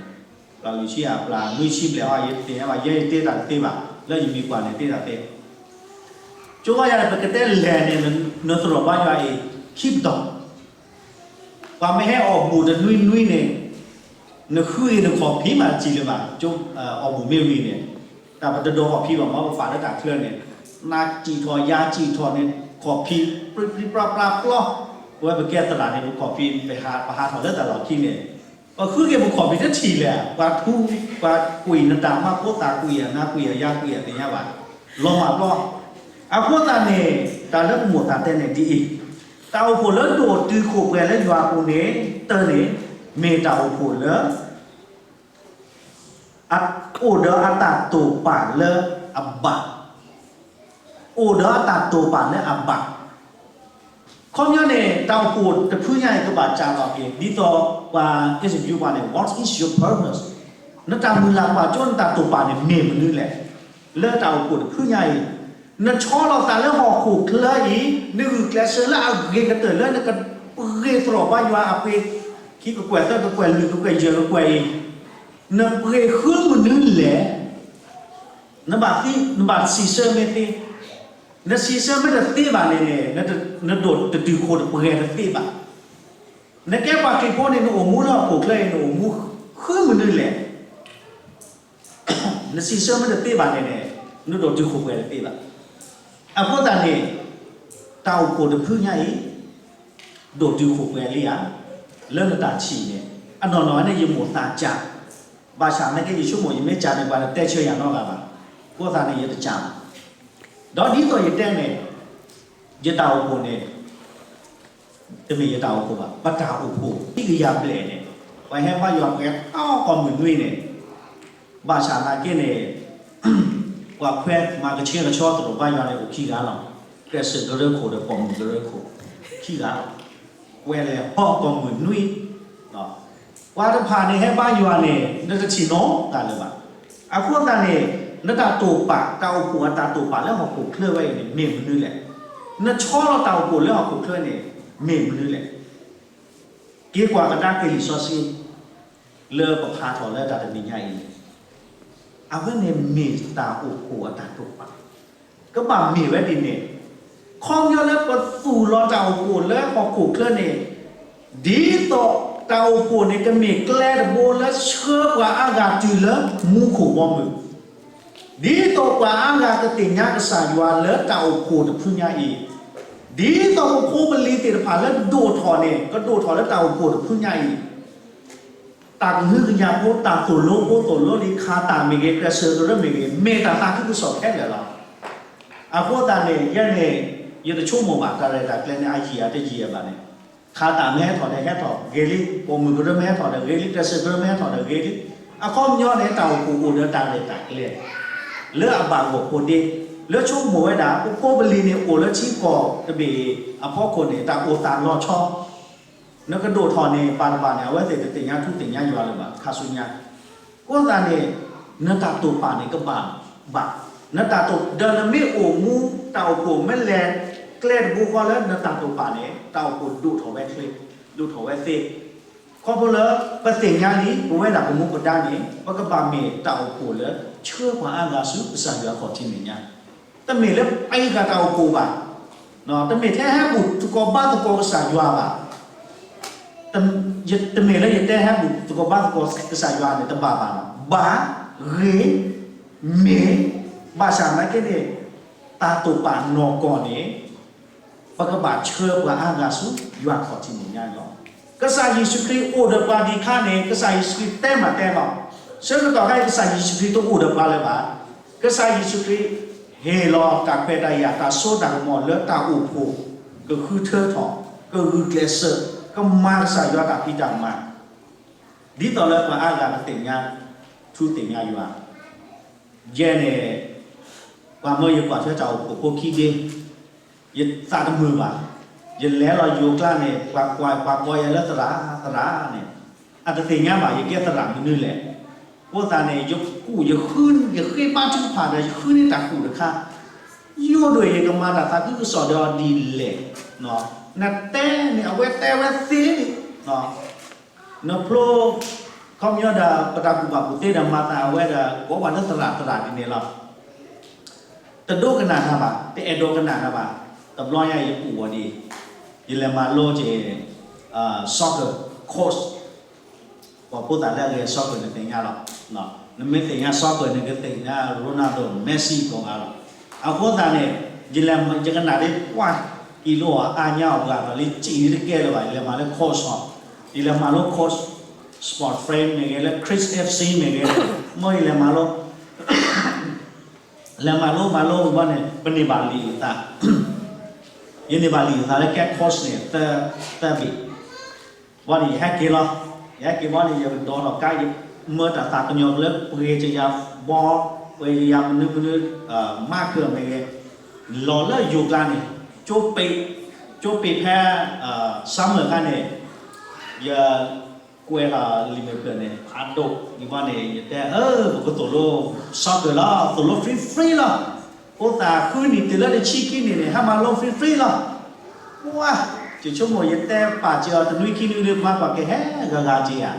ပျၢ်လွံၢ်ဆံအါ အပျၢ်နွံဆံဘျဲၣ်အီၤ ယတသ့ၣ်ညါဘၣ်, ယဲယတဲတၢ်တသ့ဘၣ်, လၢယမံၤကွၢ်န့ၣ်သ့တၢ်သ့, ကၠိဘါယွၤန့ၣ် ပကတဲလဲၤန့ၣ် နသရိာ်ဘါယွၤအံၤ ခံပတီၢ် ပှၤမ့ၢ်ဟဲအီၣ်ဘူၣ်တနွံနွံန့ၣ် နဃုအံၤနခီၣ်ဖံးမးတထံၣ်လၢၤဘၣ်, အီၣ်ဘူၣ်မ့ၢ်ဝံၤန့ၣ်, တၢ်ပတဒိးခီၣ်ဖံးဘၣ်မး ပပာ်လၢတၢ်ချၢန့ၣ်, နၤစံၣ်ထီၣ်ယၤစံၣ်ထီၣ်န့ၣ် ခီၣ်ဖံး ပြံပြံပြါပြါပျီ, ပဝဲပကဲသရၣ်န့ၣ် ပခီၣ်ဖံး ပဟးထီၣ်လၢတၢ်လီၢ်ခံန့ၣ်, ပဃုက့ၤပခီၣ်ဖံးတထံၣ်လဲၣ်, ပှၤထူ ပှၤကွံာ်နတၢ်မၤဖိသၣ်ကွံာ်ယၤ နၤကွံာ်ယၤ ယၤကွံာ်ယၤသ့ၣ်ညါဘၣ်, လီၤမၢ်ပျီ, အဃိသတးန့ၣ် တၢ်လၢပမိၢ်သးတဲန့ၣ်ဒ်အံၤ, တၢ်အိၣ်ဖှိၣ်လၢဒိၣ်တုာ်ခိၣ်ပှဲၤလၢယွၤအပူၤန့ၣ် တၢ်န့ၣ် မ့ၢ်တၢ်အိၣ်ဖှိၣ်လၢ အိၣ်ဒီးအတၢ်တိာ်ပာ်လၢအဘၣ်, အိၣ်ဒီးအတၢ်တိာ်ပာ်လၢအဘၣ်, ခီပညီန့ၣ် တၢ်အိၣ်ဖှိၣ်တဖုညါအံၤ ကဘၣ်စးထီၣ်က့ၤ ဒ်သိးပှၤ interview ပှၤန့ၣ် what is your purpose, နတၢ်မုၢ်လၢ်ကွၢ်စိ နတၢ်တိာ်ပာ်န့ၣ်မ့ၢ်မနုၤလဲၣ်, လၢတၢ်အိၣ်ဖှိၣ်တဖုညါအံၤ, နဆီလီၤသးလၢဟီၣ်ခိၣ်ချၢအံၤ နဂုာ်ကျဲးစၢးလၢအဂ့ၤကတၢၢ်လၢနကပှ့ၤသရိာ်ဘါယွၤအပှ့ၤ, ခံကကွဲၢ်သၢကကွဲၢ်လွံၢ်ကကွဲၢ်ယဲၢ်ကကွဲၢ်အံၤ, နပှ့ၤဃုမနုၤလဲၣ်, နဘၣ်သံ နဘၣ်စံးဆၢမ့ၢ်သ့, နစံးဆၢမ့ၢ်တသ့ဘၣ်န့ၣ်န့ၣ် နဒိၣ်တတုာ်ခိၣ်တပှဲၤတသ့ဘၣ်, နကဲပှၤခရံာ်ဖိန့ၣ် နအိၣ်မူလၢဟီၣ်ခိၣ်ချၢအံၤ နအိၣ်မူဃုမနုၤလဲၣ် နစံးဆၢမ့ၢ်တသ့ဘၣ်န့ၣ်န့ၣ် နဒိၣ်တုာ်ခိၣ်ပှဲၤတသ့ဘၣ်. အဃိသတးန့ၣ် တၢ်အိၣ်ဖှိၣ်တဖုညါအံၤ ဒိၣ်တုာ်ခိၣ်ပှဲၤလံဧါ, လၢနတၢ်ထံၣ်န့ၣ် အနီၢ်နီၢ်န့ၣ် ယမိၢ်သးစၢ်, ဘၣ်ဆၣ်နာ်က့ ယဆိကမိၣ် ယမ့ၢ်စၢ်န့ၣ် ပှၤတတဲဆၢယၤနီတဂၤဘၣ်. အဃိသတးန့ၣ် ယတစၢ်ဘၣ်. ဒီးဒ်သိးယတဲန့ၣ် ယတၢ်အိၣ်ဖှိၣ်န့ၣ် တမ့ၢ်ယတၢ်အိၣ်ဖှိၣ်ဘၣ်, ပတၢ်အိၣ်ဖှိၣ် ခံကယၤဘျဲၣ်န့ၣ် ပှၤဟဲဘါယွၤပှဲၤထီၣ်ကိးမုၢ်နွံန့ၣ်, ဘၣ်ဆၣ်နာ်က့န့ၣ် ပှၤခွဲမၤကဆှဲကဆှီသရိာ်ဘါယွၤန့ၣ် အိၣ်ခံဂၤလီၤ. ကျဲးစၢးကရၢခိၣ်ဒီးပိာ်မုၣ်ကရၢခိၣ် ခံဂၤလီၤ. ကွဲးလဲၤဟီၣ်ပိာ်မုၣ်နွံ, ပှၤတဖၣ်န့ၣ်ဟဲဘါယွၤန့ၣ် နတထံၣ်နီတဂၤလၢၤဘၣ်. အဃိသတးန့ၣ် နတၢ်တိာ်ပာ် တၢ်အိၣ်ဖှိၣ်အတၢ်တိာ်ပာ်လၢဟီၣ်ခိၣ်ချၢဝဲအံၤန့ၣ် မ့ၢ်မနုၤလဲၣ်. နဆီလီၤတၢ်အိၣ်ဖှိၣ်လၢဟီၣ်ခိၣ်ချၢန့ၣ် မ့ၢ်မနုၤလဲၣ်. က့ၤကွၢ်ကဒါက့ၤလံာ်စီဆှံ လၢပဖးထီၣ်လၢတၢ်တနံၤညါအံၤန့ၣ် အဝဲန့ၣ်မ့ၢ်တၢ်အိၣ်ဖှိၣ်အတၢ်တိာ်ပာ်, ကဘၣ်မ့ၢ်ဝဲဒ်န့ၣ်, ခီပညီလၢပသူၣ်လီၤတၢ်အိၣ်ဖှိၣ်လၢဟီၣ်ခိၣ်ချၢန့ၣ်, ဒ်သိးတၢ်အိၣ်ဖှိၣ်န့ၣ် ကမ့ၢ်ကျဲတဘိလၢဆှၢပှၤအါဂၤတုၤလၢမူခိၣ်ဘီမုၢ်, ဒ်သိးပှၤအါဂၤကသ့ၣ်ညါကစၢ်ယွၤလၢတၢ်အိၣ်ဖှိၣ်တဖုညါအံၤ, ဒ်သိးပဖိပလံၤသ့ၣ်တဖၣ်လၢဒိၣ်ထီၣ်န့ၣ် ကဒိၣ်ထီၣ်လၢတၢ်အိၣ်ဖှိၣ်တဖုညါအံၤ တၢ်ကဟုကယာ်ဖိ တၢ်သိၣ်လိဖိသိၣ်လိလံ ခးတၢ်မ့ၢ်ဂ့ၤ ကျဲးစၢးကရၢမ့ၢ်ဂ့ၤ မ့ၢ်တၢ်သးခုကစီၣ်ခဲလၢာ်လီၤ. အဃိသတးန့ၣ် ယဲန့ၣ် ယတဆိကမိၣ်ဘၣ် တၢ်ရဲၣ်တၢ်ကျဲၤန့ၣ် အယံာ်အတယံာ်ဘၣ်န့ၣ်, ခးတၢ်မ့ၢ်ဟဲထီၣ်ဒီးဟဲထီၣ်ဂ့ၤလံ, ပိာ်မုၣ်ကရၢမ့ၢ်ဟဲထီၣ်ဒီးဂ့ၤလံ, ကျဲးစၢးကရၢမ့ၢ်ဟဲထီၣ်ဒီးဂ့ၤလံ. အခီပညီန့ၣ် တၢ်အိၣ်ဖှိၣ်အိၣ်ဒီးတၢ်ရဲၣ်တၢ်ကျဲၤ လၢအဘၣ်ဂီၢ်ဖိဒ့, လၢဆိကမိၣ်ဝဲဒၣ် ပဖိပလံၤန့ၣ် အိၣ်လၢထံကီၢ်တဘ့ၣ်အဖီခိၣ်န့ၣ် တၢ်အိၣ်သးလီၤဆီ နကဒိၣ်ထီၣ်န့ၣ် ဘၣ်တဘၣ်န့ၣ် အဝဲသ့ၣ်တသ့ၣ်ညါထူသ့ၣ်ညါယွၤလၢၤဘၣ် ခါဆူညါ. အဃိသတးန့ၣ် နတၢ်တိာ်ပာ်န့ၣ်ကဘၣ်ဘၣ်, နတၢ်တိာ် ဒီးနမ့ၢ်အိၣ်မူတၢ်အိၣ်ဖှိၣ်မ့ၢ်လဲၤကျဲတဘိဃီလၢနတၢ်တိာ်ပာ်န့ၣ် တၢ်အိၣ်ဖှိၣ်ဒိၣ်ထီၣ်ဝဲချ့, ဒိၣ်ထီၣ်ဝဲသ့. ခီဖျိလၢ ပသ့ၣ်ညါလံ ပဝဲဒၣ်ပမူပဒါန့ၣ် ပကဘၣ်မ့ၢ်တၢ်အိၣ်ဖှိၣ်လၢ ဆှၢပှၤအါဂၤဆူကစၢ်ယွၤအခီၣ်ထံးမဲာ်ညါ, တမ့ၢ်လၢပအံၤဃာ်တၢ်အိၣ်ဖှိၣ်ဘၣ်, တမ့ၢ်ထဲဟဲဘူၣ်သကိးဘါသကိးကစၢ်ယွၤဘၣ်, တမ့ၢ်လၢယတဲဟဲဘူၣ်သကိးဘါသကိးကစၢ်ယွၤန့ၣ် တဘၣ်ဘၣ်လီၤ. ဘၣ်, ဂ့ၤ, မ့ၢ်, ဘၣ်ဆၣ်နာ်က့န့ၣ် တၢ်တိာ်ပာ်နီၢ်ကီၢ်န့ၣ် ပကဘၣ်ဆှၢပှၤအါဂၤဆူယွၤအခီၣ်ထံးမဲာ်ညါန့ၣ်လီၤ. ကစၢ်ယ့ၣ်ၡူးခရံာ်အိၣ်ဒီးပှၤဒံးအခါန့ၣ် ကစၢ်ယ့ၣ်ၡူးခရံာ်တဲမးတဲလီၤ. ဆၢကတီၢ်ခဲအံၤ ကစၢ်ယ့ၣ်ၡူးခရံာ်တအိၣ်ဒီးပှၤလၢၤဘၣ်. ကစၢ်ယ့ၣ်ၡူးခရံာ် ဟ့ၣ်လီၤတၢ်ခွဲးတၢ်ယာ် တၢ်စိတၢ်ကမီၤလၢတၢ်အိၣ်ဖှိၣ် ကဃုထၢထီၣ်, ကဂုာ်ကျဲးစၢး, ကမၤကစၢ်ယွၤတၢ်ဖံးတၢ်မၤ ဒ်သိးလၢပှၤအါဂၤကသ့ၣ်ညါထူသ့ၣ်ညါယွၤ. ယဲန့ၣ် ပှၤမၢယကွၢ်ထွဲတၢ်အိၣ်ဖှိၣ်ဖိခံဒ့, ယသးတမုာ်ဘၣ်. ယလဲၤလီၤယိၤကျါန့ၣ် ပှၤကွၢ်ပှၤကိးယၤလၢသရၣ်, သရၣ်န့ၣ် အတသ့ၣ်ညါဘၣ် ယကဲသရၣ်မနုၤလဲၣ်. အဃိသတးန့ၣ် ယကူၣ် ယဃု ယဃ့ဘါထုကဖၣ်ဒီး ယဃုန့ၢ်တၢ်ကူၣ်တခါ, ယိၤဒိၣ် ယကမၤတၢ်သးခုကစီၣ်ဒီးအီၤဒ်လဲၣ်. နတဲန့ၣ် အဝဲတဲဝဲသ့န့ၣ် နဖျိ ခီပညီဒီး ပတၢ်ကူၣ်ဘၣ်ကူၣ်သ့ဒီး မၤသးအဝဲဒီး ကိးပှၤလၢသရၣ်သရၣ်ဒ်န့ၣ်လီၤ. တဒိကနၣ်နၤဘၣ်, တအဲၣ်ဒိးကနၣ်နၤဘၣ်. တဘျီညါယကူၣ်ဝီၤဒ်အံၤ, ယလဲၤမၤလိက့ၤ soccer coach, ပှၤဖိသၣ်လၢအဂဲၤ soccer နသ့ၣ်ညါလီၤ. နမ့ၢ်သ့ၣ်ညါ soccer န့ၣ် ကသ့ၣ်ညါ Ronaldo Messi ကိးဂၤလီၤ. အဃိသတးန့ၣ် ယလဲၤ ယကနၣ်ဒ်ပှၢ် ကံလိအီၤအါညါအီၤပှၤဒီးလံ စံးဒ်တကဲလၢၤဘၣ်. ယလဲၤမၤလၢ coach ဟီ, ယလဲၤမၤလိ coach Sport Friend မ့ၢ်ဂ့ၤ လၢ Chris FC မ့ၢ်ဂ့ၤ, မ့ၢ်ယလဲၤမၤလိ လဲၤမၤလိမၤလိဝံၤဘၣ်န့ၣ် ပန့ၢ်ဘၣ်လံာ်အုၣ်သး, ယန့ၢ်ဘၣ်လံာ်အုၣ်သးလၢကဲ coach န့ၣ် သၢဘ့ၣ်. ဘၣ်န့ၣ် ယဟဲက့ၤလီၤ. ယဟဲက့ၤဘၣ်န့ၣ် ယကဒီးထီၣ်ကါ ယမၢတၢ်သးကညီၤလၢပှ့ၤကယၤဘီ, ပှ့ၤကယၤမနုၤမနုၤ, မၤကၢၢ်မ့ၢ်ဂ့ၤ, လီၤလၢယိၤကျါန့ၣ် ကၠိပ့း, ကၠိပ့းဖဲ summer အခါန့ၣ် ယ ကွဲးလီၤလံာ်မဲာ်ဖျၢၣ်န့ၣ် ဖးဒိၣ်ဒံးဘၣ်န့ၣ် ယတဲ အၢ ပကသိၣ်လိ soccer လီၤ, သိၣ်လိ free free လီၤ. ဖိသၣ်ဃုနံၣ်တုၤလၢတဆံခံနံၣ်န့ၣ် ဟဲမၤလိ free free လီၤ. ပှၤ ယဆိကမိၣ်ယတဲပာ်စၢၤအီၤတနွံခံနွံလၢမၤကွၢ်ကဟဲဂၤဂၤက့ၤဧါ.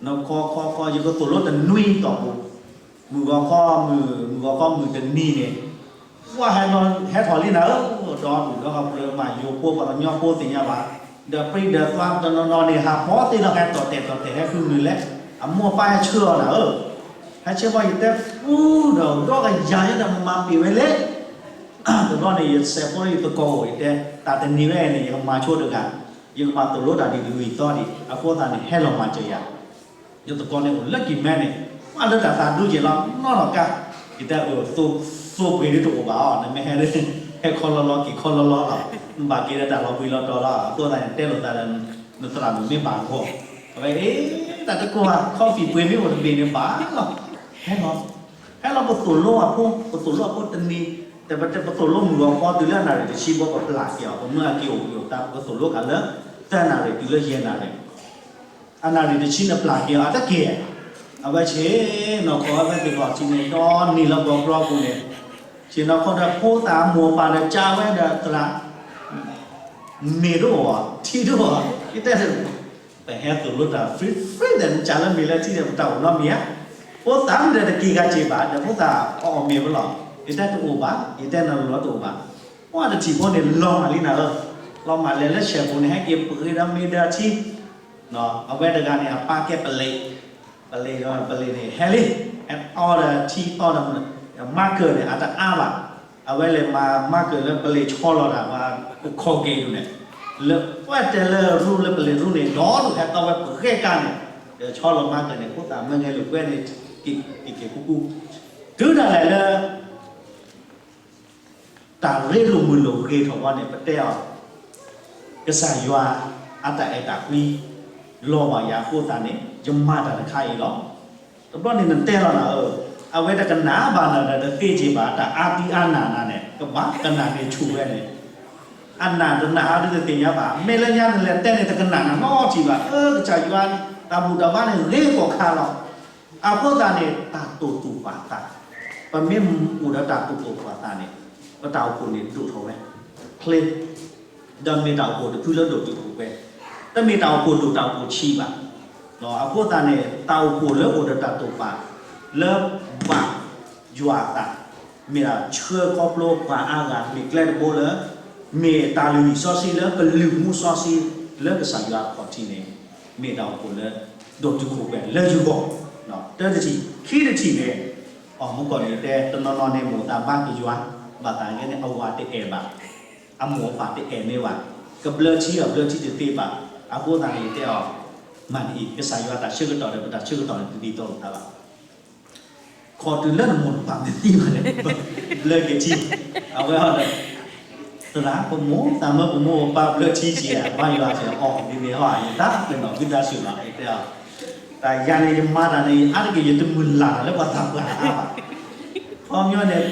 နခီခီခီ ယကသိၣ်လိတနွံတီၢ်ပူၤ, မုၢ်ဂီၤခီမုၢ်, မုၢ်ဂီၤခီမုၢ်တနံၤန့ၣ် ပှၤဟဲထီၣ်လံနၤဧၢ, ဒီဒူၣ်ဒီပျၢၤမး ယိၤဖိပှၤကညီဖိသ့ၣ်ညါဘၣ်, ဒီးပြံဒီးသွါတနီၤနီၤန့ၣ် ဟးဖီသ့ၣ်လီၤ ဟဲတီၢ်တဲာ်တီၢ်တဲာ် ဟဲဃုမုာ်လဲၣ်, အမိၢ်အပၢ်ဟဲဆှၢအီၤနၤဧၢ, ဟဲဆှၢဘၣ်ယတဲပူဒီး ဒီကယၤယဲဒီးမမၤပ့ၤဝဲလဲၣ်, တဘျီန့ၣ် ယစဲးဖိလၢယသကိးအိၣ် ယတဲ တၢ်တနံၤဝဲန့ၣ် ယကမၤဆိတဂၤ, ယကဘၣ်သိၣ်လိတၢ်ဒ်လွံၢ်သီဒံး အဃိသတးန့ၣ် ဟဲလီၤမၤစၢၤယၤ ယသကိးန့ၣ်အိၣ်လၢကံၢ်မဲန့ၣ်, ပှၤလၢတၢ်သးဒူက့ၤလီၤနီၢ်ထီၣ်ကါ, ယတဲအၢ သိပှ့ၤဒ်တအိၣ်ဘၣ်အီၤ နမ့ၢ်ဟဲ ဟဲခီလီၤလီၤက့ၤခီလီၤလီၤလီၤ, နဘၣ်က့ၤဒီးတၢ်လီၤဘှံးလီၤတီၤလီၤ, အဃိသတးန့ၣ် တဲလိာ်သးဒီး နသရၣ်မုၣ်မ့ၢ်ဘၣ်ဂီၢ်, အဝဲအ့ တၢ်တကိးဧါ coffee ပှ့ၤမ့ၢ်အိၣ်တဘ့ၣ်န့ၣ်ဘၣ်လီၤ, ဟဲလီၤ, ဟဲလီၤပသိၣ်လိအဖိ, ပသိၣ်လိအဖိတနံၤ ပသိၣ်လိမုၢ်ဂီၤခီတုၤလၢအနၣ်ရံၣ်တဆံဘီ ပပျၢ်က့ၤအီၤ, ပမၢအက့ၤအိၣ်က့ၤအိၣ်သး ပသိၣ်လိက့ၤလၢ သၢနၣ်ရံၣ်တုၤလၢယဲၢ်နၣ်ရံၣ်, အနၣ်ရံၣ်တဆံန့ၣ်ပျၢ်က့ၤအီၤ အတက့ၢ်. အဝဲဆ့ၣ်နီၤခီ အဝဲသ့ၣ်ခီၣ်ထံးန့ၣ် ဒီနံၤလၢဘီကျီပူၤန့ၣ်, ဆ့ၣ်နီၤခီဒီးဖိသၣ်မိၢ်ပၢ်ဒီးကးဝဲဒီးသရၣ် မ့ၢ်တအိၣ်အီၤ ထံတအိၣ်အီၤ, ယတဲ ပဟဲသိၣ်လိတၢ် free free ဒီး နကးလၢမ့ၢ်လၢထံဒီး ပတၢ်အိၣ်နီတမံၤဧါ. ဖိသၣ်မ့ၢ်ဒီးတက့ၤဂၤစ့ၢ်ဘၣ်ဒီး ဖိသၣ်အီၣ်အီၣ်မ့ၤဝဲလီၤ. ယတဲတအိၣ်ဘၣ်, ယတဲနၤလီၤတအိၣ်ဘၣ်. ပှၤတထံၣ်ဖိန့ၣ် လီၤမၢ်လံနၤဧၢ, လီၤမၢ်လဲၤလၢဆဲးပူၤန့ၣ် ဟဲက့ၤပှ့ၤဒီးမ့ၤဒီးထံ အဝဲတဂၤန့ၣ် အပၢ်ကဲပလံး, ပလံးဒီးပလံးန့ၣ် ဟဲလံ, ဟဲတီဒီးထံတီဒီးမ့ၤ, မၤကၢၢ်န့ၣ် အတအါဘၣ်. အဝဲလဲၤမၤမၤကၢၢ်လၢပလံးဆီလီၤတၢ် ပှၤကခီက့ၤဒ်န့ၣ်, လၢပှၤတဲလၢရူလၢပလံးရူန့ၣ် ဒီးဒိၣ်ဟဲတီဝဲပှဲၤကၢ်န့ၣ်, ဒီးဆီလီၤမၤကၢၢ်န့ၣ် ဖိသၣ်မၢကဲလိာ်ကွဲန့ၣ် က့ၤက့ၤကူကူ, တုၤဒၣ်လဲာ်လၢ တၢ်ရ့လိာ်မုာ်လိာ်ဂ့ၤထီၣ်ဝဲန့ၣ် ပတဲအီၤ, ကစၢ်ယွၤအတၢ်အဲၣ်တၢ်ကွံ လီၤဘၣ်ယၤအဃိသတးန့ၣ် ယမၤတၢ်တခါအံၤလီၤ. တဘျီန့ၣ်နတဲလီၤနၤဧၢ, အဝဲတကနၣ်ဘၣ်နၤဒီးတသ့စ့ၢ်ဘၣ် တၢ်အါတံၢ်အါနၢ်နၤန့ၣ် ကဘၣ်ကနၣ်န့ၣ်ဆူၣ်ဝဲန့ၣ်, အနၢ်တနၢ်ဟးဒုးတသ့ၣ်ညါဘၣ် မ့ၢ်လၢညါနလဲၤတဲန့ၣ် တကနၣ်နၤနီတထံၣ်ဘၣ်, အၢ ကစၢ်ယွၤ တၢ်ဘူၣ်တၢ်ဘါန့ၣ် ဂ့ၤကီၢ်ခါလီၤ. အဃိသတးန့ၣ် တၢ်တိာ်သူၣ်ပာ်သး, ပမ့ၢ်အိၣ်ဒီးတၢ်တိာ်သူၣ်ပာ်သးန့ၣ် ပတၢ်အိၣ်ဖှိၣ်န့ၣ်ဒိၣ်ထီၣ်ဝဲ, ချ့, ဒီးမ့ၢ်တၢ်အိၣ်ဖှိၣ်တဖုလၢဒိၣ်တုာ်ခိၣ်ပှဲၤ, တမ့ၢ်တၢ်အိၣ်ဖှိၣ်ဒိၣ်တၢ်အိၣ်ဖှိၣ်ဆံးဘၣ်. အဃိသတးန့ၣ် တၢ်အိၣ်ဖှိၣ်လၢအိၣ်ဒီးတၢ်တိာ်ပာ် လၢဘၣ်ယွၤအသး မ့ၢ်ဒၣ်ဆှၢခီဖျိပှၤအါဂၤ မ့ၢ်ကျဲတဘိလၢ မ့ၢ်တၢ်လုၢ်ဟံၣ်စီဆှံလၢကလုၢ်မူစီဆှံ လၢကစၢ်ယွၤအခီၣ်ထံးန့ၣ် မ့ၢ်တၢ်အိၣ်ဖှိၣ်လၢ ဒိၣ်တုာ်ခိၣ်ပှဲၤလၢယဂီၢ်, တၢတထံၣ်, ခံတထံၣ်န့ၣ်, အီၣ်မူကီၢ်န့ၣ်တဲ တနီၤနီၤန့ၣ် မိၢ်သးဘါက့ၤယွၤ, ဘၣ်သးကဲန့ၣ် အဝၤတအဲၣ်ဘၣ်, အမိၢ်အပၢ်တအဲၣ်မ့ၢ်ဘၣ်, ကဘျၢထံအဘျၢထံတသ့ဘၣ်, အဃိသတးန့ၣ် ယတဲအီၤ, မၤနအံၤ ကစၢ်ယွၤတၢ်ဆၢကတီၢ်ဒီး ပတၢ်ဆၢကတီၢ်န့ၣ်တဒ်သိးလိာ်သးဘၣ် ခီတုၤလၢနမိၢ်နပၢ်မ့ၢ်သံဘၣ်န့ၣ်, ဘျၢက့ၤထံ, အဝဲအီၤဒီး, သရၣ် ပမိၢ်သးမၢပမိၢ်ပပၢ်ဘျၢထံက့ၤဧါ, ဘါယွၤစ့ၢ်အီၤ ဒ်န့ၣ်ဟီ ယသးပ့ၤနီၣ်ဝံသးစူၤလီၤ ယတဲအီၤ, တၢ်ယၤန့ၣ် ယမၤတၢ်န့ၣ် အါတက့ၢ် ယတမုၢ်လၢ်လၢပှၤသးပှၢ်အါဘၣ်, ခီပညီန့ၣ်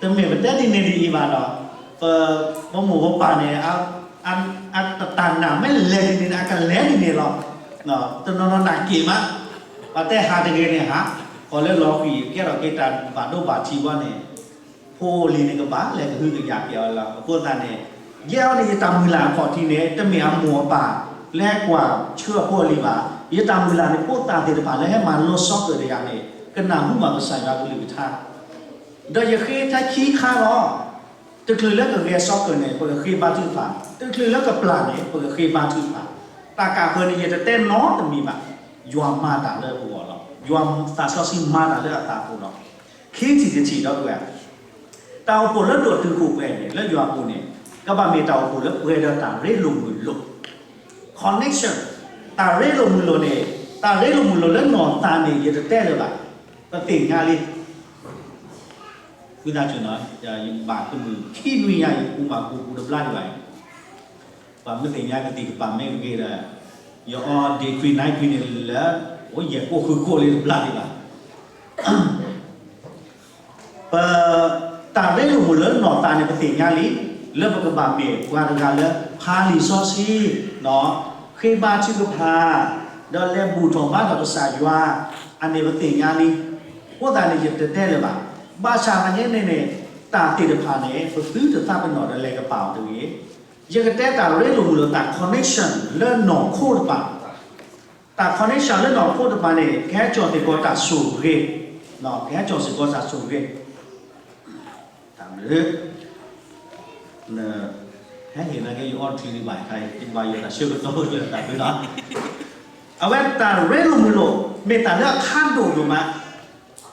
တမ့ၢ်ပတဲဒ်န့ၣ်ဒ်အံၤဘၣ်ဒီး, ပမိၢ်ပပၢ်န့ၣ်, အတၢ်နာ်မ့ၢ်လဲၤဒ်န့ၣ်န့ၣ် အကလဲၤဒ်န့ၣ်လီၤ. တနီၤနီၤနာ်က့ၤမး, ပှၤတဲဟးတဂ့ၤန့ၣ်ဟး, ဃီၤလၢလီၤဃံၤ ကဲထီၣ်က့ၤတၢ်ဘၣ်ဒိဘၣ်ထံးဘီန့ၣ်, ဖိလံၤန့ၣ်ကဘၣ်လဲၤကဟုကယာ်က့ၤအီၤလီၤ. အဃိသတးန့ၣ်, ယဲအီၤန့ၣ် ယတၢ်မုၢ်လၢ်အခီၣ်ထံးန့ၣ် တမ့ၢ်အမိၢ်အပၢ် လၢဟဲကွၢ်ဆှၢအဖိအလံၤဘၣ်. ယတၢ်မုၢ်လၢ်န့ၣ် ဖိသၣ်သ့ၣ်တဖၣ်လၢဟဲမၤလိ soccer တဂၤန့ၣ် ကနၢ်ဟူဘၣ်ကစၢ်ယွၤကလုၢ်ကထါ ဒီးယဃ့ထဲခံခါလီၤ. တချုးလၢကဂဲၤ soccer န့ၣ် ပကဃ့ဘါထုကဖၣ်, တချုးလၢကပျၢ်န့ၣ် ပကဃ့ဘါထုကဖၣ်. တၢ်ကးဃၢၤန့ၣ် ယတတဲနီတမံၤဘၣ်. ယွၤမၤတၢ်လၢပဂီၢ်လီၤ. ယွၤသးစီဆှံမၤတၢ်လၢအသးပူၤလီၤ. ခံထံၣ်တထံၣ်ဒီပုၢ်ဝဲၢ်, တၢ်အိၣ်ဖှိၣ်လၢဒိၣ်တုာ်ခိၣ်ပှဲၤန့ၣ် လၢယွၤအပူၤန့ၣ် ကဘၣ်မ့ၢ်တၢ်အိၣ်ဖှိၣ်လၢပှဲၤဒီးတၢ်ရ့လိာ်မုာ်လိာ်, connection, တၢ်ရ့လိာ်မုာ်လိာ်န့ၣ်, တၢ်ရ့လိာ်မုာ်လိာ်လၢနီၢ်သးန့ၣ် ယတတဲလၢၤဘၣ်. ပသ့ၣ်ညါလံ ဝံသးစူၤနီၤ, ယဘၣ်တမုၢ်ခံနွံညါ ယကူမၤကူပူၤတဘျါဒံးဘၣ်အံၤ, ပှၤမ့ၢ်သ့ၣ်ညါကသံၣ်ကပၤမ့ၢ်ဂ့ၤဒီး, ယအီ day three night three န့ၣ်လၢ အိၣ်ယဲၢ်ကိၣ်ဃုကိၣ်လံတဘျါဒံးဘၣ်. ပ, တၢ်ရ့လိာ်မုာ်လၢနီၢ်သးန့ၣ် ပသ့ၣ်ညါလံ, လၢပကဘၣ်မ့ၢ်ပှၤတဂၤလၢ ဖးလံာ်စီဆှံ, ဃ့ဘါထုကဖၣ်, ဒီးလဲၤဘူၣ်ထီၣ်ဘါထီၣ်ကစၢ်ယွၤ, အန့ၣ်ပသ့ၣ်ညါလံ. အဃိသတးန့ၣ် ယတတဲလၢၤဘၣ်. ဘၣ်ဆၣ်သနာ်က့န့ၣ်န့ၣ်, တၢ်သ့ၣ်တဖၣ်န့ၣ် ပသုတသးပ့ၤနီၣ်ဒီးလဲၤကပာ်အီၤတဂ့ၤ. ယကတဲတၢ်ရ့လိာ်မုာ်လိာ် တၢ် connection လၢနီၢ်ခိတဖၣ် တၢ် connection လၢနီၢ်ခိတဖၣ်န့ၣ် ကဟဲစိာ်စ့ၢ်ကီးတၢ်ဆိၣ်ဂ့ၤ, ကဟဲစိာ်စ့ၢ်ကီးတၢ်ဆိၣ်ဂ့ၤ, တၢ်ဘျုး, ဟဲဟ့ၣ်နာ်က့ယအီထံလံဘၣ်ခါအံၤ ယဘၣ်ယိၣ်တၢ်ဆၢကတီၢ်လၢတၢ်ဘျုးလီၤ. အဝဲတၢ်ရ့လိာ်မုာ်လိာ် မ့ၢ်တၢ်လၢအခါဒိၣ်ဒိၣ်မး,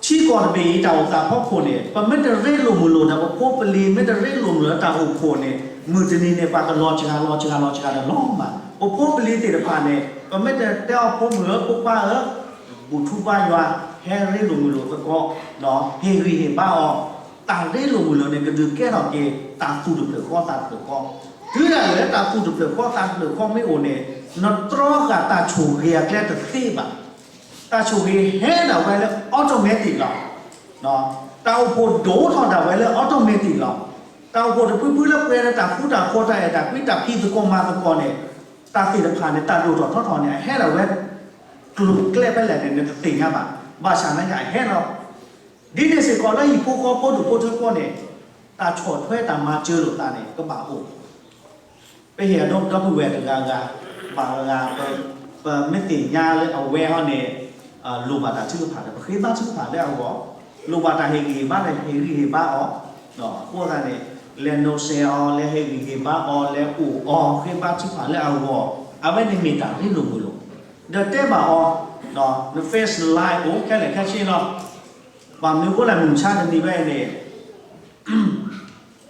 ထံကီၢ်တဘ့ၣ်အံၤ တၢ်အိၣ်သးဖီခိၣ်န့ၣ် ပမ့ၢ်တရ့လိာ်မုာ်လိာ်ဒီး ပဖိပလံၤ မ့ၢ်တရ့လိာ်မုာ်လိာ်ဒီးတၢ်အိၣ်ဖှိၣ်န့ၣ် မုၢ်တနံၤန့ၣ် ပှၤကလီၤစှၤလီၤစှၤလီၤစှၤဒီးလီၤမး. ပဖိပလံၤသ့ၣ်တဖၣ်န့ၣ် ပမ့ၢ်တတဲအီၤဖိမုၣ်ဧၢ ဖိခွါဧၢ, ဘူၣ်ထူဘါယွၤ, ဟဲရ့လိာ်မုာ်လိာ်သကိး, ဟ့ၣ်ဂံၢ်ဟ့ၣ်ဘါအီၤ, တၢ်ရ့လိာ်မုာ်လိာ်န့ၣ် ကဒုးကဲထီၣ်က့ၤ တၢ်သူၣ်တဖျၢၣ်ဃီသးတဖျၢၣ်ဃီ, တုၤဒၣ်လဲာ်လၢတၢ်သူၣ်တဖျၢၣ်ဃီသးတဖျၢၣ်ဃီမ့ၢ်အိၣ်န့ၣ် နတြီဃာ်တၢ်ဆိၣ်ဂ့ၤအကျဲတသ့ဘၣ်. တၢ်ဆိၣ်ဂ့ၤဟဲဒၣ်ဝဲလၢ automatic လီၤ. တၢ်အိၣ်ဖှိၣ်ဒိၣ်ထီၣ်ဒၣ်ဝဲလၢ automatic လီၤ. တၢ်အိၣ်ဖှိၣ်တဖုဖုလၢပှဲၤဒီးတၢ်ဃူတၢ်ဖိး တၢ်အဲၣ်တၢ်ကွံ တၢ်ဖံးသကိးမၤသကိးန့ၣ်, တၢ်သ့ၣ်တဖၣ်န့ၣ် တၢ်ဒိၣ်ထီၣ်ထီထီၣ်န့ၣ် အဟဲဒၣ်ဝဲ ကျိၤကျဲဖဲလဲၣ်န့ၣ် နတသ့ၣ်ညါဘၣ်. ဘၣ်ဆၣ်သနာ်က့အဟဲလီၤ. ဒ်န့ၣ်စ့ၢ်ကီးလၢဟံၣ်ဖိဃီဖိဒူၣ်ဖိထၢဖိန့ၣ်, တၢ်ဆီၣ်ထွဲတၢ်မၤစၢၤလိာ်သးန့ၣ် ကဘၣ်အိၣ် ပဟ့ၣ်အဒိဒီပုၢ်ဝဲၢ်တဂၤဂၤ, ဘၣ်ဂၤဂၤ, ပမ့ၢ်သ့ၣ်ညါလၢအဝဲဟီန့ၣ်, လိၣ်ဘၣ်တၢ်ထုကဖၣ်ဒီး ပဃ့ဘါထုကဖၣ်လၢအဂီၢ်, လိၣ်ဘၣ်တၢ်ဟ့ၣ်ဂံၢ်ဟ့ၣ်ဘါဒီး ဟ့ၣ်ဂံၢ်ဟ့ၣ်ဘါအီၤ, အဃိသတးန့ၣ်, လဲၤနိးစဲးအီၤ, လဲၤဟ့ၣ်ဂံၢ်ဟ့ၣ်ဘါအီၤ, လဲၤအိၣ်အီၤ, ဃ့ဘါထုကဖၣ်လၢအဂီၢ်, အဝဲန့ၣ်မ့ၢ်တၢ်ရ့လိာ်မုာ်လိာ်, ဒီးတဲဘၣ်အီၤ, န Facebook အိၣ်ခဲလၢာ်ခဲဆ့လီၤ. ဘၣ်မနုၤအဃိလဲၣ် မုၢ်မဆါတနံၤဝဲအံၤန့ၣ်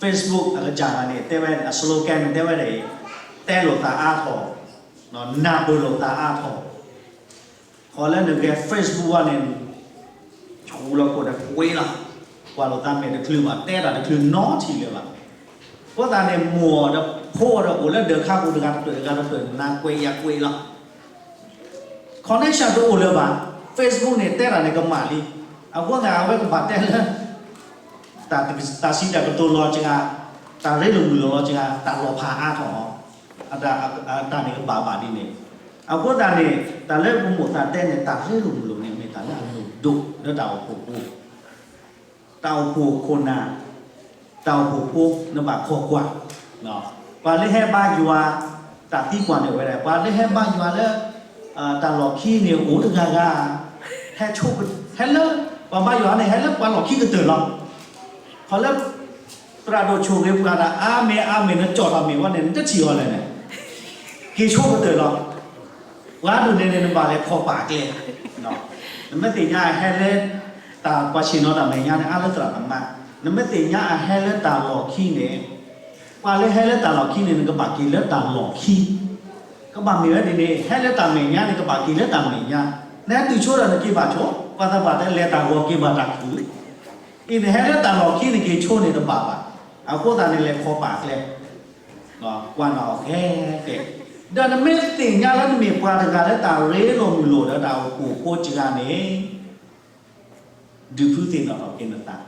Facebook အကစၢ်ဂၤန့ၣ် တဲဝဲအ slogan န့ၣ် တဲဝဲဒ်အံၤ, တဲလိာ်သးအါထီၣ်, နၢ်ပၢၢ်လိာ်သးအါထီၣ်, ခီလၢနဂဲၤ Facebook ဘၣ်န့ၣ်, ဆူလီၤခိၣ်ဒီးကွ့လီၤ, ကွၢ်လိာ်သးမဲာ်တချုးဘၣ်, တဲတၢ်တချုးနီထံၣ်လၢၤဘၣ်. အဃိသတးန့ၣ် မိၢ်ဒီးဖိဒီးအိၣ်လၢဒၢးခါပူၤ တဂၤတဖျၢၣ်တဂၤတဖျၢၣ် နကွဲးယကွဲးလီၤ connection တအိၣ်လၢၤဘၣ်. Facebook န့ၣ် တဲတၢ်န့ၣ်ကမၣ်လံ. အဃိသတး အဝဲကဘၣ်တဲလၢ တၢ်စံးတၢ်ကတိၤလီၤစှၤ, တၢ်ရ့လိာ်မုာ်လိာ်လီၤစှၤ, တၢ်လီၤဖးအါထီၣ်, တၢ်န့ၣ်ကဘၣ်ဘၣ်ဒ်န့ၣ်. အဃိသတးန့ၣ် တၢ်လၢပမိၢ်သးတဲန့ၣ် တၢ်ရ့လိာ်မုာ်လိာ်န့ၣ် မ့ၢ်တၢ်လၢအလိၣ်ဒိၣ်လၢတၢ်အိၣ်ဖှိၣ်ဖိ တၢ်အိၣ်ဖှိၣ်ခိၣ်နၢ်, တၢ်အိၣ်ဖှိၣ်ဖိ နဘၣ်ခိးကွၢ်, ပှၤလၢဟဲဘါယွၤ တၢ်သံကွၢ်န့ၣ်ဝဲဒၣ် ပှၤလၢဟဲဘါယွၤလၢ တၢ်လီၢ်ခံန့ၣ် အိၣ်တဂၤဂၤ, ဟဲဆိ, ဟဲလၢ ပှၤဘါယွၤန့ၣ် ဟဲလၢပှၤလီၢ်ခံကတၢၢ်လီၤ. ခီလၢ သရၣ်ဒိၣ်ဆိၣ်ဂ့ၤပှၤဒီး အါမ့ၢ်အါမ့ၢ် နကၠီၣ်ထီၣ်မ့ၢ်ဝဲန့ၣ် နတထံၣ်အီၤလဲၣ်န့ၣ်, က့ၤဆိကတၢၢ်လီၤ. ပှၤဒ်န့ၣ်န့ၣ် နဘၣ်လဲၤခိးပာ်ကျဲ, နမ့ၢ်သ့ၣ်ညါအဟဲလၢ တၢ်ပှၤဆ့ၣ်နီၤတၢ်မဲာ်ညါန့ၣ် အါလၢသရၣ်သမါ, နမ့ၢ်သ့ၣ်ညါအဟဲလၢတၢ်လီၢ်ခံန့ၣ်, ပှၤလၢဟဲလၢတၢ်လီၢ်ခံန့ၣ် နကဘၣ်က့ၤလၢတၢ်လီၢ်ခံ, ကဘၣ်မ့ၢ်ဝဲဒ်န့ၣ် ဟဲလၢတၢ်မဲာ်ညါန့ၣ် ကဘၣ်က့ၤလၢတၢ်မဲာ်ညါ, နဟဲတုၤဆိဒီးနက့ၤဘၣ်ဆိ, ပှၤသးပှၢ်တဲလဲၤတၢ်ဂီၤက့ၤဘၣ်တၢ်ခုၣ်, အံၤနဟဲလၢတၢ်လီၢ်ခံန့ၣ် က့ၤဆိန့ၣ်တဘၣ်ဘၣ်. အဃိသတးန့ၣ် လဲၤခိးပာ်ကျဲ ကွၢ်နၢ်အီၤဃဲကဲ, ဒီးနမ့ၢ်သ့ၣ်ညါလၢနမ့ၢ်ပှၤတဂၤလၢတၢ်ရ့လိာ်မုာ်လိာ်ဒီးတၢ်အိၣ်ဖှိၣ်ဖိစှၤန့ၣ်, ဒုးဖုသ့ၣ်နီၣ်ထီၣ်က့ၤနသး,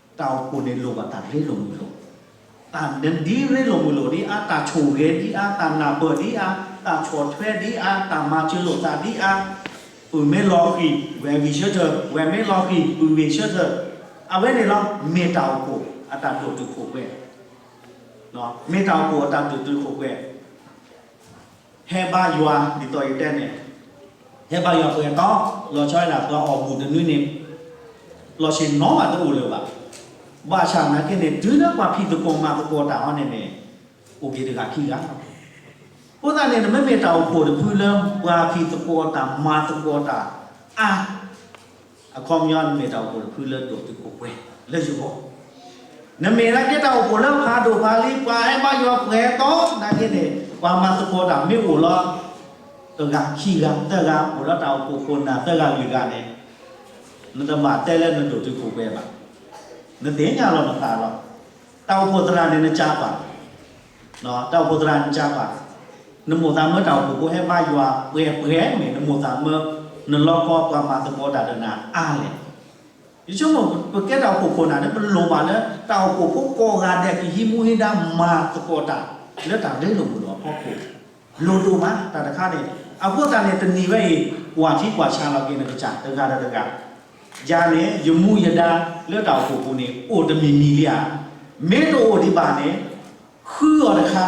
တၢ်အိၣ်ဖှိၣ်န့ၣ်လိၣ်ဘၣ်တၢ်ရ့လိာ်မုာ်လိာ်, တၢ်ဒ်ရ့လိာ်မုာ်လိာ်ဒ်အါ, တၢ်ဆိၣ်ဂ့ၤဒ်အါ, တၢ်နၢ်ပၢၢ်ဒ်အါ, တၢ်ဆီၣ်ထွဲဒ်အါ, တၢ်မၤစၢၤလိာ်သးဒ်အါ, ပုၢ်မ့ၢ်လီၤဃံၤ ဝဲၢ်ဂံၢ်ဆၢထၢၣ်, ဝဲၢ်မ့ၢ်လီၤဃံၤ ပုၢ်ဂံၢ်ဆၢထၢၣ်, အဝဲန့ၣ်လီၤ မ့ၢ်တၢ်အိၣ်ဖှိၣ်အတၢ်ဒိၣ်တုာ်ခိၣ်ပှဲၤ မ့ၢ်တၢ်အိၣ်ဖှိၣ်အတၢ်ဒိၣ်တုာ်ခိၣ်ပှဲၤ, ဟဲဘါယွၤဒ်သိးယတဲန့ၣ်, ဟဲဘါယွၤပှဲၤတီ, လီၤဆီဒၣ်ပှၤအီၣ်ဘူၣ်တနွံန့ၣ်, လီၤဆ့ၣ်နီၤဘၣ်တအိၣ်လၢၤဘၣ်. ဘၣ်ဆၣ်သနာ်က့န့ၣ် တုၤလၢပှၤဖံးသကိးမၤသကိးတၢ်ဟီန့ၣ်န့ၣ်, အိၣ်က့ၤတဂၤခံဂၤလီၤ. အဃိသတးန့ၣ် နမ့မ့ၢ်တၢ်အိၣ်ဖှိၣ်တဖုလၢ ပှၤဖံးသကိးတၢ်မၤသကိးတၢ်အါ အခီပညီနမ့ၢ်တၢ်အိၣ်ဖှိၣ်တဖုလၢဒိၣ်တုာ်ခိၣ်ပှဲၤလၢယဂီၢ်, နမ့ၢ်နာ်က့တၢ်အိၣ်ဖှိၣ်လၢဖးဒိၣ်ဖးလံ ပှၤဟဲဘါယွၤပှဲၤတီ နာ်က့န့ၣ် ပှၤမၤသကိးတၢ်မ့ၢ်အိၣ်လီၤ တဂၤခံဂၤသၢဂၤ အိၣ်လၢတၢ်အိၣ်ဖှိၣ်ခိၣ်နၢ်သၢဂၤလွံၢ်ဂၤန့ၣ်, နတဘၣ်တဲလၢနဒိၣ်တုာ်ခိၣ်ပှဲၤဘၣ်. နသ့ၣ်ညါလီၤနသးလီၤ. တၢ်အိၣ်ဖှိၣ်သရၣ်န့ၣ်နကပၤ တၢ်အိၣ်ဖှိၣ်သရၣ်နကပၤ, နမိၣ်သးမၢတၢ်အိၣ်ဖှိၣ်ဖိဟဲဘါယွၤပှဲၤပှဲၤမ့ၢ် နမိၣ်သးမၢ နလီၢ်ကီပှၤမၤသကိးတၢ်ဒီးနၤအါလဲၣ်. ယဆိကမိၣ်ပကဲတၢ်အိၣ်ဖှိၣ်ခိၣ်နၢ်န့ၣ် ပလိၣ်ဘၣ်လၢ တၢ်အိၣ်ဖှိၣ်ဖိကိးဂၤဒဲး ကဟံးမူဟံးဒါမၤသကိးတၢ် လၢတၢ်ရ့လိာ်မုာ်လိာ်အဖီခိၣ် လိၣ်ဒိၣ်မးတၢ်တခါန့ၣ်. အဃိသတးန့ၣ် တနံၤဝဲအံၤ ကွၢ်ထံကွၢ်ဆးလီၤက့ၤနကစၢ်တဂၤဒီးတဂၤ, ယၤန့ၣ် ယမူယဒါလၢတၢ်အိၣ်ဖှိၣ်ပူၤန့ၣ် အိၣ်တမံၤမံၤလံဧါ. မ့ၢ်တအိၣ်ဒံးဘၣ်န့ၣ် ဃုအီၤတခါ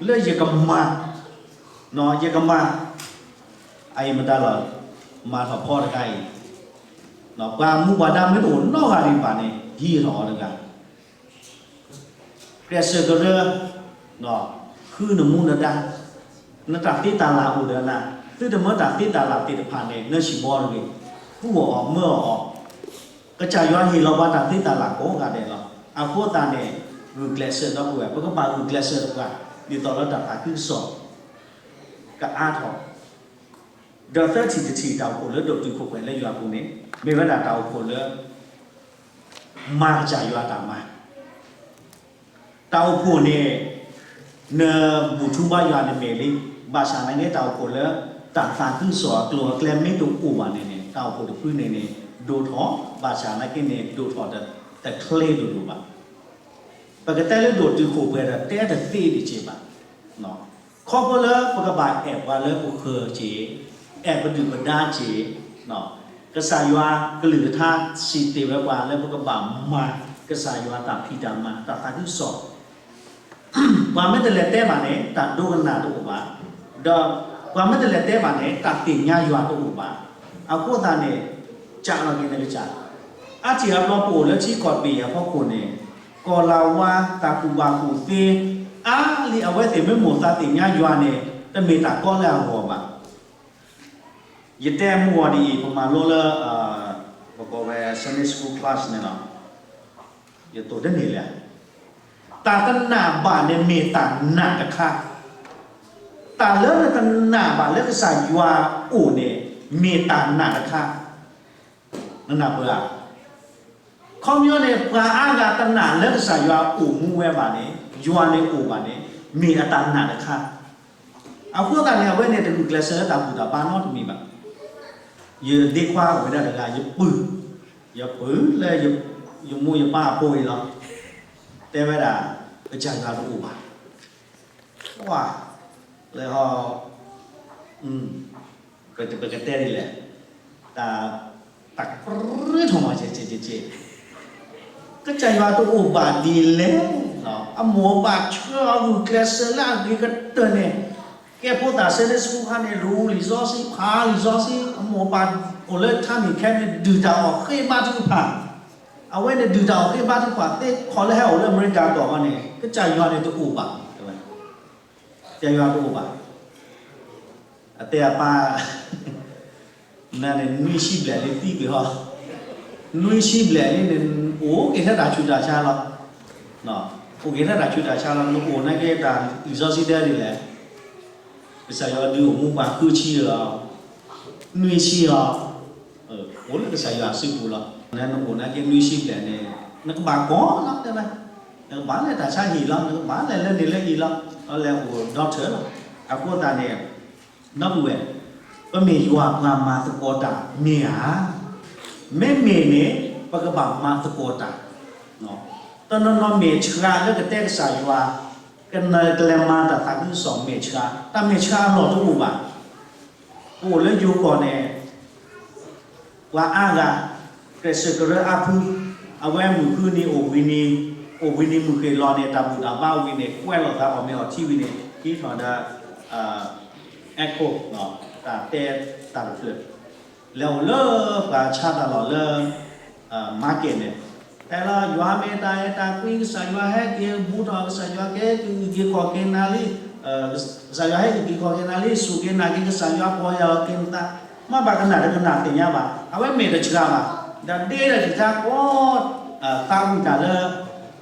လၢယကမၤ, ယကမၤ, အအံၤမတၤလီၤ, မၤထီၣ်ဖီတခါအံၤ, ပှၤမူပှၤဒါမ့ၢ်တအိၣ်နီတဂၤဒံးဘၣ်န့ၣ် ဟံးထီၣ်အီၤတဂၤ ကျဲးစၢးကရၢ, ဃုနမူနဒါ, နတၢ်သ့တၢ်လၢ်အိၣ်ဒီးနၤ, သုတမၢတၢ်သ့တၢ်လၢ်သ့ၣ်တဖၣ်န့ၣ် နၢ်ဆံၣ်ဘီတဂ့ၤ, ဃုအီၤအီၤမၢအီၤအီၤ, ကစၢ်ယွၤဟ့ၣ်လီၤပှၤတၢ်သ့တၢ်လၢ်ကိးဂၤဒဲးလီၤ. အဃိသတးန့ၣ် ဂုာ်ကျဲးစၢးဒီပုၢ်ဝဲၢ်, ပကဘၣ်ဂုာ်ကျဲးစၢးတပှၤ, ဒ်သိးလၢတၢ်သးခုကစီၣ် ကအါထီၣ် ဒီးသၢထံၣ်တထံၣ် တၢ်အိၣ်ဖှိၣ်လၢဒိၣ်တုာ်ခိၣ်ပှဲၤလၢယွၤအပူၤန့ၣ် မ့ၢ်ဝဲဒၣ်တၢ်အိၣ်ဖှိၣ်လၢ မၤကစၢ်ယွၤတၢ်မၤ, တၢ်အိၣ်ဖှိၣ်န့ၣ် နဘူၣ်ထူဘါယွၤန့ၣ်မ့ၢ်လံ, ဘၣ်ဆၣ်သနာ်က့တၢ်အိၣ်ဖှိၣ်လၢ တၢ်သးခုကစီၣ်အကျိၤအကျဲမ့ၢ်တအိၣ်ဘၣ်န့ၣ်န့ၣ် တၢ်အိၣ်ဖှိၣ်တဖုန့ၣ်န့ၣ် ဒိၣ်ထီၣ်, ဘၣ်ဆၣ်သနာ်က့န့ၣ် ဒိၣ်ထီၣ်ဒီး တချ့ဒိၣ်ဒိၣ်ဘၣ်. ပကတဲလၢဒိၣ်တုာ်ခိၣ်ပှဲၤဒီး တဲတသ့ဒံးက့ၤဘၣ်. ခီဖျိလၢပကဘၣ်အဲၣ်ပှၤလၢပဃၢၤက့ၤ, အဲၣ်ပဒုၣ်ပဒါက့ၤ, ကစၢ်ယွၤကလုၢ်ကထါစံးတ့ၢ်ဝဲပှၤလၢပကဘၣ်မၤကစၢ်ယွၤတၢ်ဖံးတၢ်မၤ တၢ်သးခုကစီၣ် ပှၤမ့ၢ်တလဲၤတဲဘၣ်န့ၣ် တၢ်ဒိကနၣ်တအိၣ်ဘၣ်, ဒီးပှၤမ့ၢ်တလဲၤတဲဘၣ်န့ၣ် တၢ်သ့ၣ်ညါယွၤတအိၣ်ဘၣ်. အဃိသတးန့ၣ် ကးလီၤက့ၤနကစၢ်, အါထံၣ်အါဘျီပအိၣ်လၢထံကီၢ်ပယီၤအဖီခိၣ်န့ၣ် ကီၢ်လၤဝါ တၢ်ကူၣ်ဘၣ်ကူၣ်သ့ အါလံ အဝဲသ့ၣ်မ့ၢ်မိၣ်သးသ့ၣ်ညါယွၤန့ၣ် တမ့ၢ်တၢ်ကီလၢအဂီၢ်ဘၣ်. ယတဲမုၢ်ဂီၤဒ်အံၤ ပမၤလိလၢ ပကိးဝဲ Sunday School Class န့ၣ်လီၤ. ယတိၢ်တန့ၢ်လၢ တၢ်တနာ်ဘၣ်န့ၣ်မ့ၢ်တၢ်နာ်တခါ, တၢ်လၢနတနာ်ဘၣ်လၢကစၢ်ယွၤအိၣ်န့ၣ် မ့ၢ်တၢ်နာ်တခါ, နနၢ်ပၢၢ်ဧါ. ခီပညီန့ၣ် ပှၤအါဂၤတနာ်လၢကစၢ်ယွၤအိၣ်မူဝဲဘၣ်န့ၣ် ယွၤန့ၣ်အိၣ်ဘၣ်န့ၣ် မ့ၢ်အတၢ်နာ်တခါ. အဃိသတးန့ၣ် အဝဲန့ၣ်တဂုာ်ကျဲးစၢးလၢတၢ်ဘူၣ်တၢ်ဘါနီတမံၤဘၣ်. ယဒ့ခွါအိၣ်ဝဲဒၣ်တဂၤ ယပုၢ်, ယပုၢ်လၢ ယမိၢ်ယပၢ်အဖိအံၤလီၤ. တဲဝဲဒၣ် ကစၢ်ယွၤတအိၣ်ဘၣ်. ဝါ, လၢဟီ ပကတဲဒ်လဲၣ်, တၢ် တၢ်ကရၢထီၣ်မး ကဲကဲကဲကဲ, ကစၢ်ယွၤတအိၣ်ဘၣ်ဒ်လဲၣ်. အမိၢ်အပၢ်ဆှၢအဂုာ်ကျဲးစၢးလၢအဂ့ၤကတၢၢ်န့ၣ်, ကဲဖိသၣ် Sunday School ခါန့ၣ် လူၤလံာ်စီဆှံ ဖးလံာ်စီဆှံ, အမိၢ်အပၢ်အိၣ်လၢထါမံၤခဲန့ၣ် ဒုၣ်တၢ်အီၣ်ဃ့ဘါထုကဖၣ်, အဝဲန့ၣ်ဒုၣ်တၢ်အီၣ်ဃ့ဘါထုကဖၣ် သ့ခီၣ်လၢဟဲအိၣ်လၢအမဲရကၤကီၢ်ခီန့ၣ် ကစၢ်ယွၤန့ၣ်တအိၣ်ဘၣ်. ကစၢ်ယွၤတအိၣ်ဘၣ်. အတဲအပၢ် နန့ၣ် နွံဆံဘျဲၣ်လံသံကွံာ်ဟီ, နွံဆံဘျဲၣ်လံန့ၣ် အိၣ်က့ၤထဲတၢ်ဆူးတၢ်ဆါလီၤ. အိၣ်က့ၤထဲတၢ်ဆူးတၢ်ဆါလီၤ. နအိၣ်နာ်က့တၢ်လံာ်စီဆှံတဲဒ်လဲၣ်, ကစၢ်ယွၤဒုးအိၣ်မူပှၤဃုဆံလီၤ, နွံဆံလီၤ. အိၣ်လၢကစၢ်ယွၤစုပူၤလီၤ. နအိၣ်နာ်က့နွံဆံဘျဲၣ်န့ၣ် နကဘၣ်ကီလီၤတဲဝဲ, နကဘၣ်လဲၤတၢ်ဆါဟံၣ်လီၤ, နကဘၣ်လဲၤလၢန့ၣ်လၢဟံၣ်လီၤ, ဒီးလဲၤအိၣ်ဒီထၢၣ်လီၤ. အဃိသတးန့ၣ် ဒီပုၢ်ဝဲၢ်, ပမ့ၢ်ယွၤပှၤမၤသကိးတၢ်မ့ၢ်ဧါ. မ့မ့ၢ်န့ၣ် ပကဘၣ်မၤသကိးတၢ်. တနီၤနီၤမဲာ်ဆှးလၢကတဲကစၢ်ယွၤ, ကနၣ်ကလဲၤမၤတၢ်သးခုကစီၣ်မဲာ်ဆှး, တၢ်မဲာ်ဆှးအလီၢ်တအိၣ်ဘၣ်. ပအိၣ်လၢယိၤကီၢ်န့ၣ် ပှၤအါဂၤ ကျဲးစၢးကရၢအါဖု, အဝဲမုၢ်ဃုနံၤအိၣ်ဝံၤနံၤ, အိၣ်ဝံၤနံၤမုၢ်ဃ့ၢ်လီၤန့ၣ် တၢ်ဘူၣ်တၢ်ဘါဝံၤန့ၣ် ကွဲးလိာ်သးအီၣ်မ့ၤအီထံဝံၤန့ၣ် ဟံးထီၣ်ဒီး Echo တၢ်တဲတၢ်တဖျၢၣ်, လဲၤအိၣ်လၢပှၤဆါတၢ်လီၢ်လၢ market န့ၣ်, တဲလီၤ ယွၤမ့ၢ်တၢ်အဲၣ်တၢ်ကွံ ကစၢ်ယွၤဟဲက့ၤဘူးထီၣ် ကစၢ်ယွၤကဟဲက့ၤအုၣ်က့ၤခီၣ်က့ၤနၤလံ, ကစၢ်ယွၤဟဲအုၣ်က့ၤခီၣ်က့ၤနၤလံ စူၢ်က့ၤနာ်က့ၤကစၢ်ယွၤ ပီၢ်ယၢ်လီၤက့ၤနသး, မ့ၢ်ဘၣ်ကနၣ်တကနၣ်သ့ၣ်ညါဘၣ်, အဝဲမဲာ်တဆှးဘၣ်, ဒီးဒ့ဒီးယသးကိး သးဝံၣ်တၢ်လၢ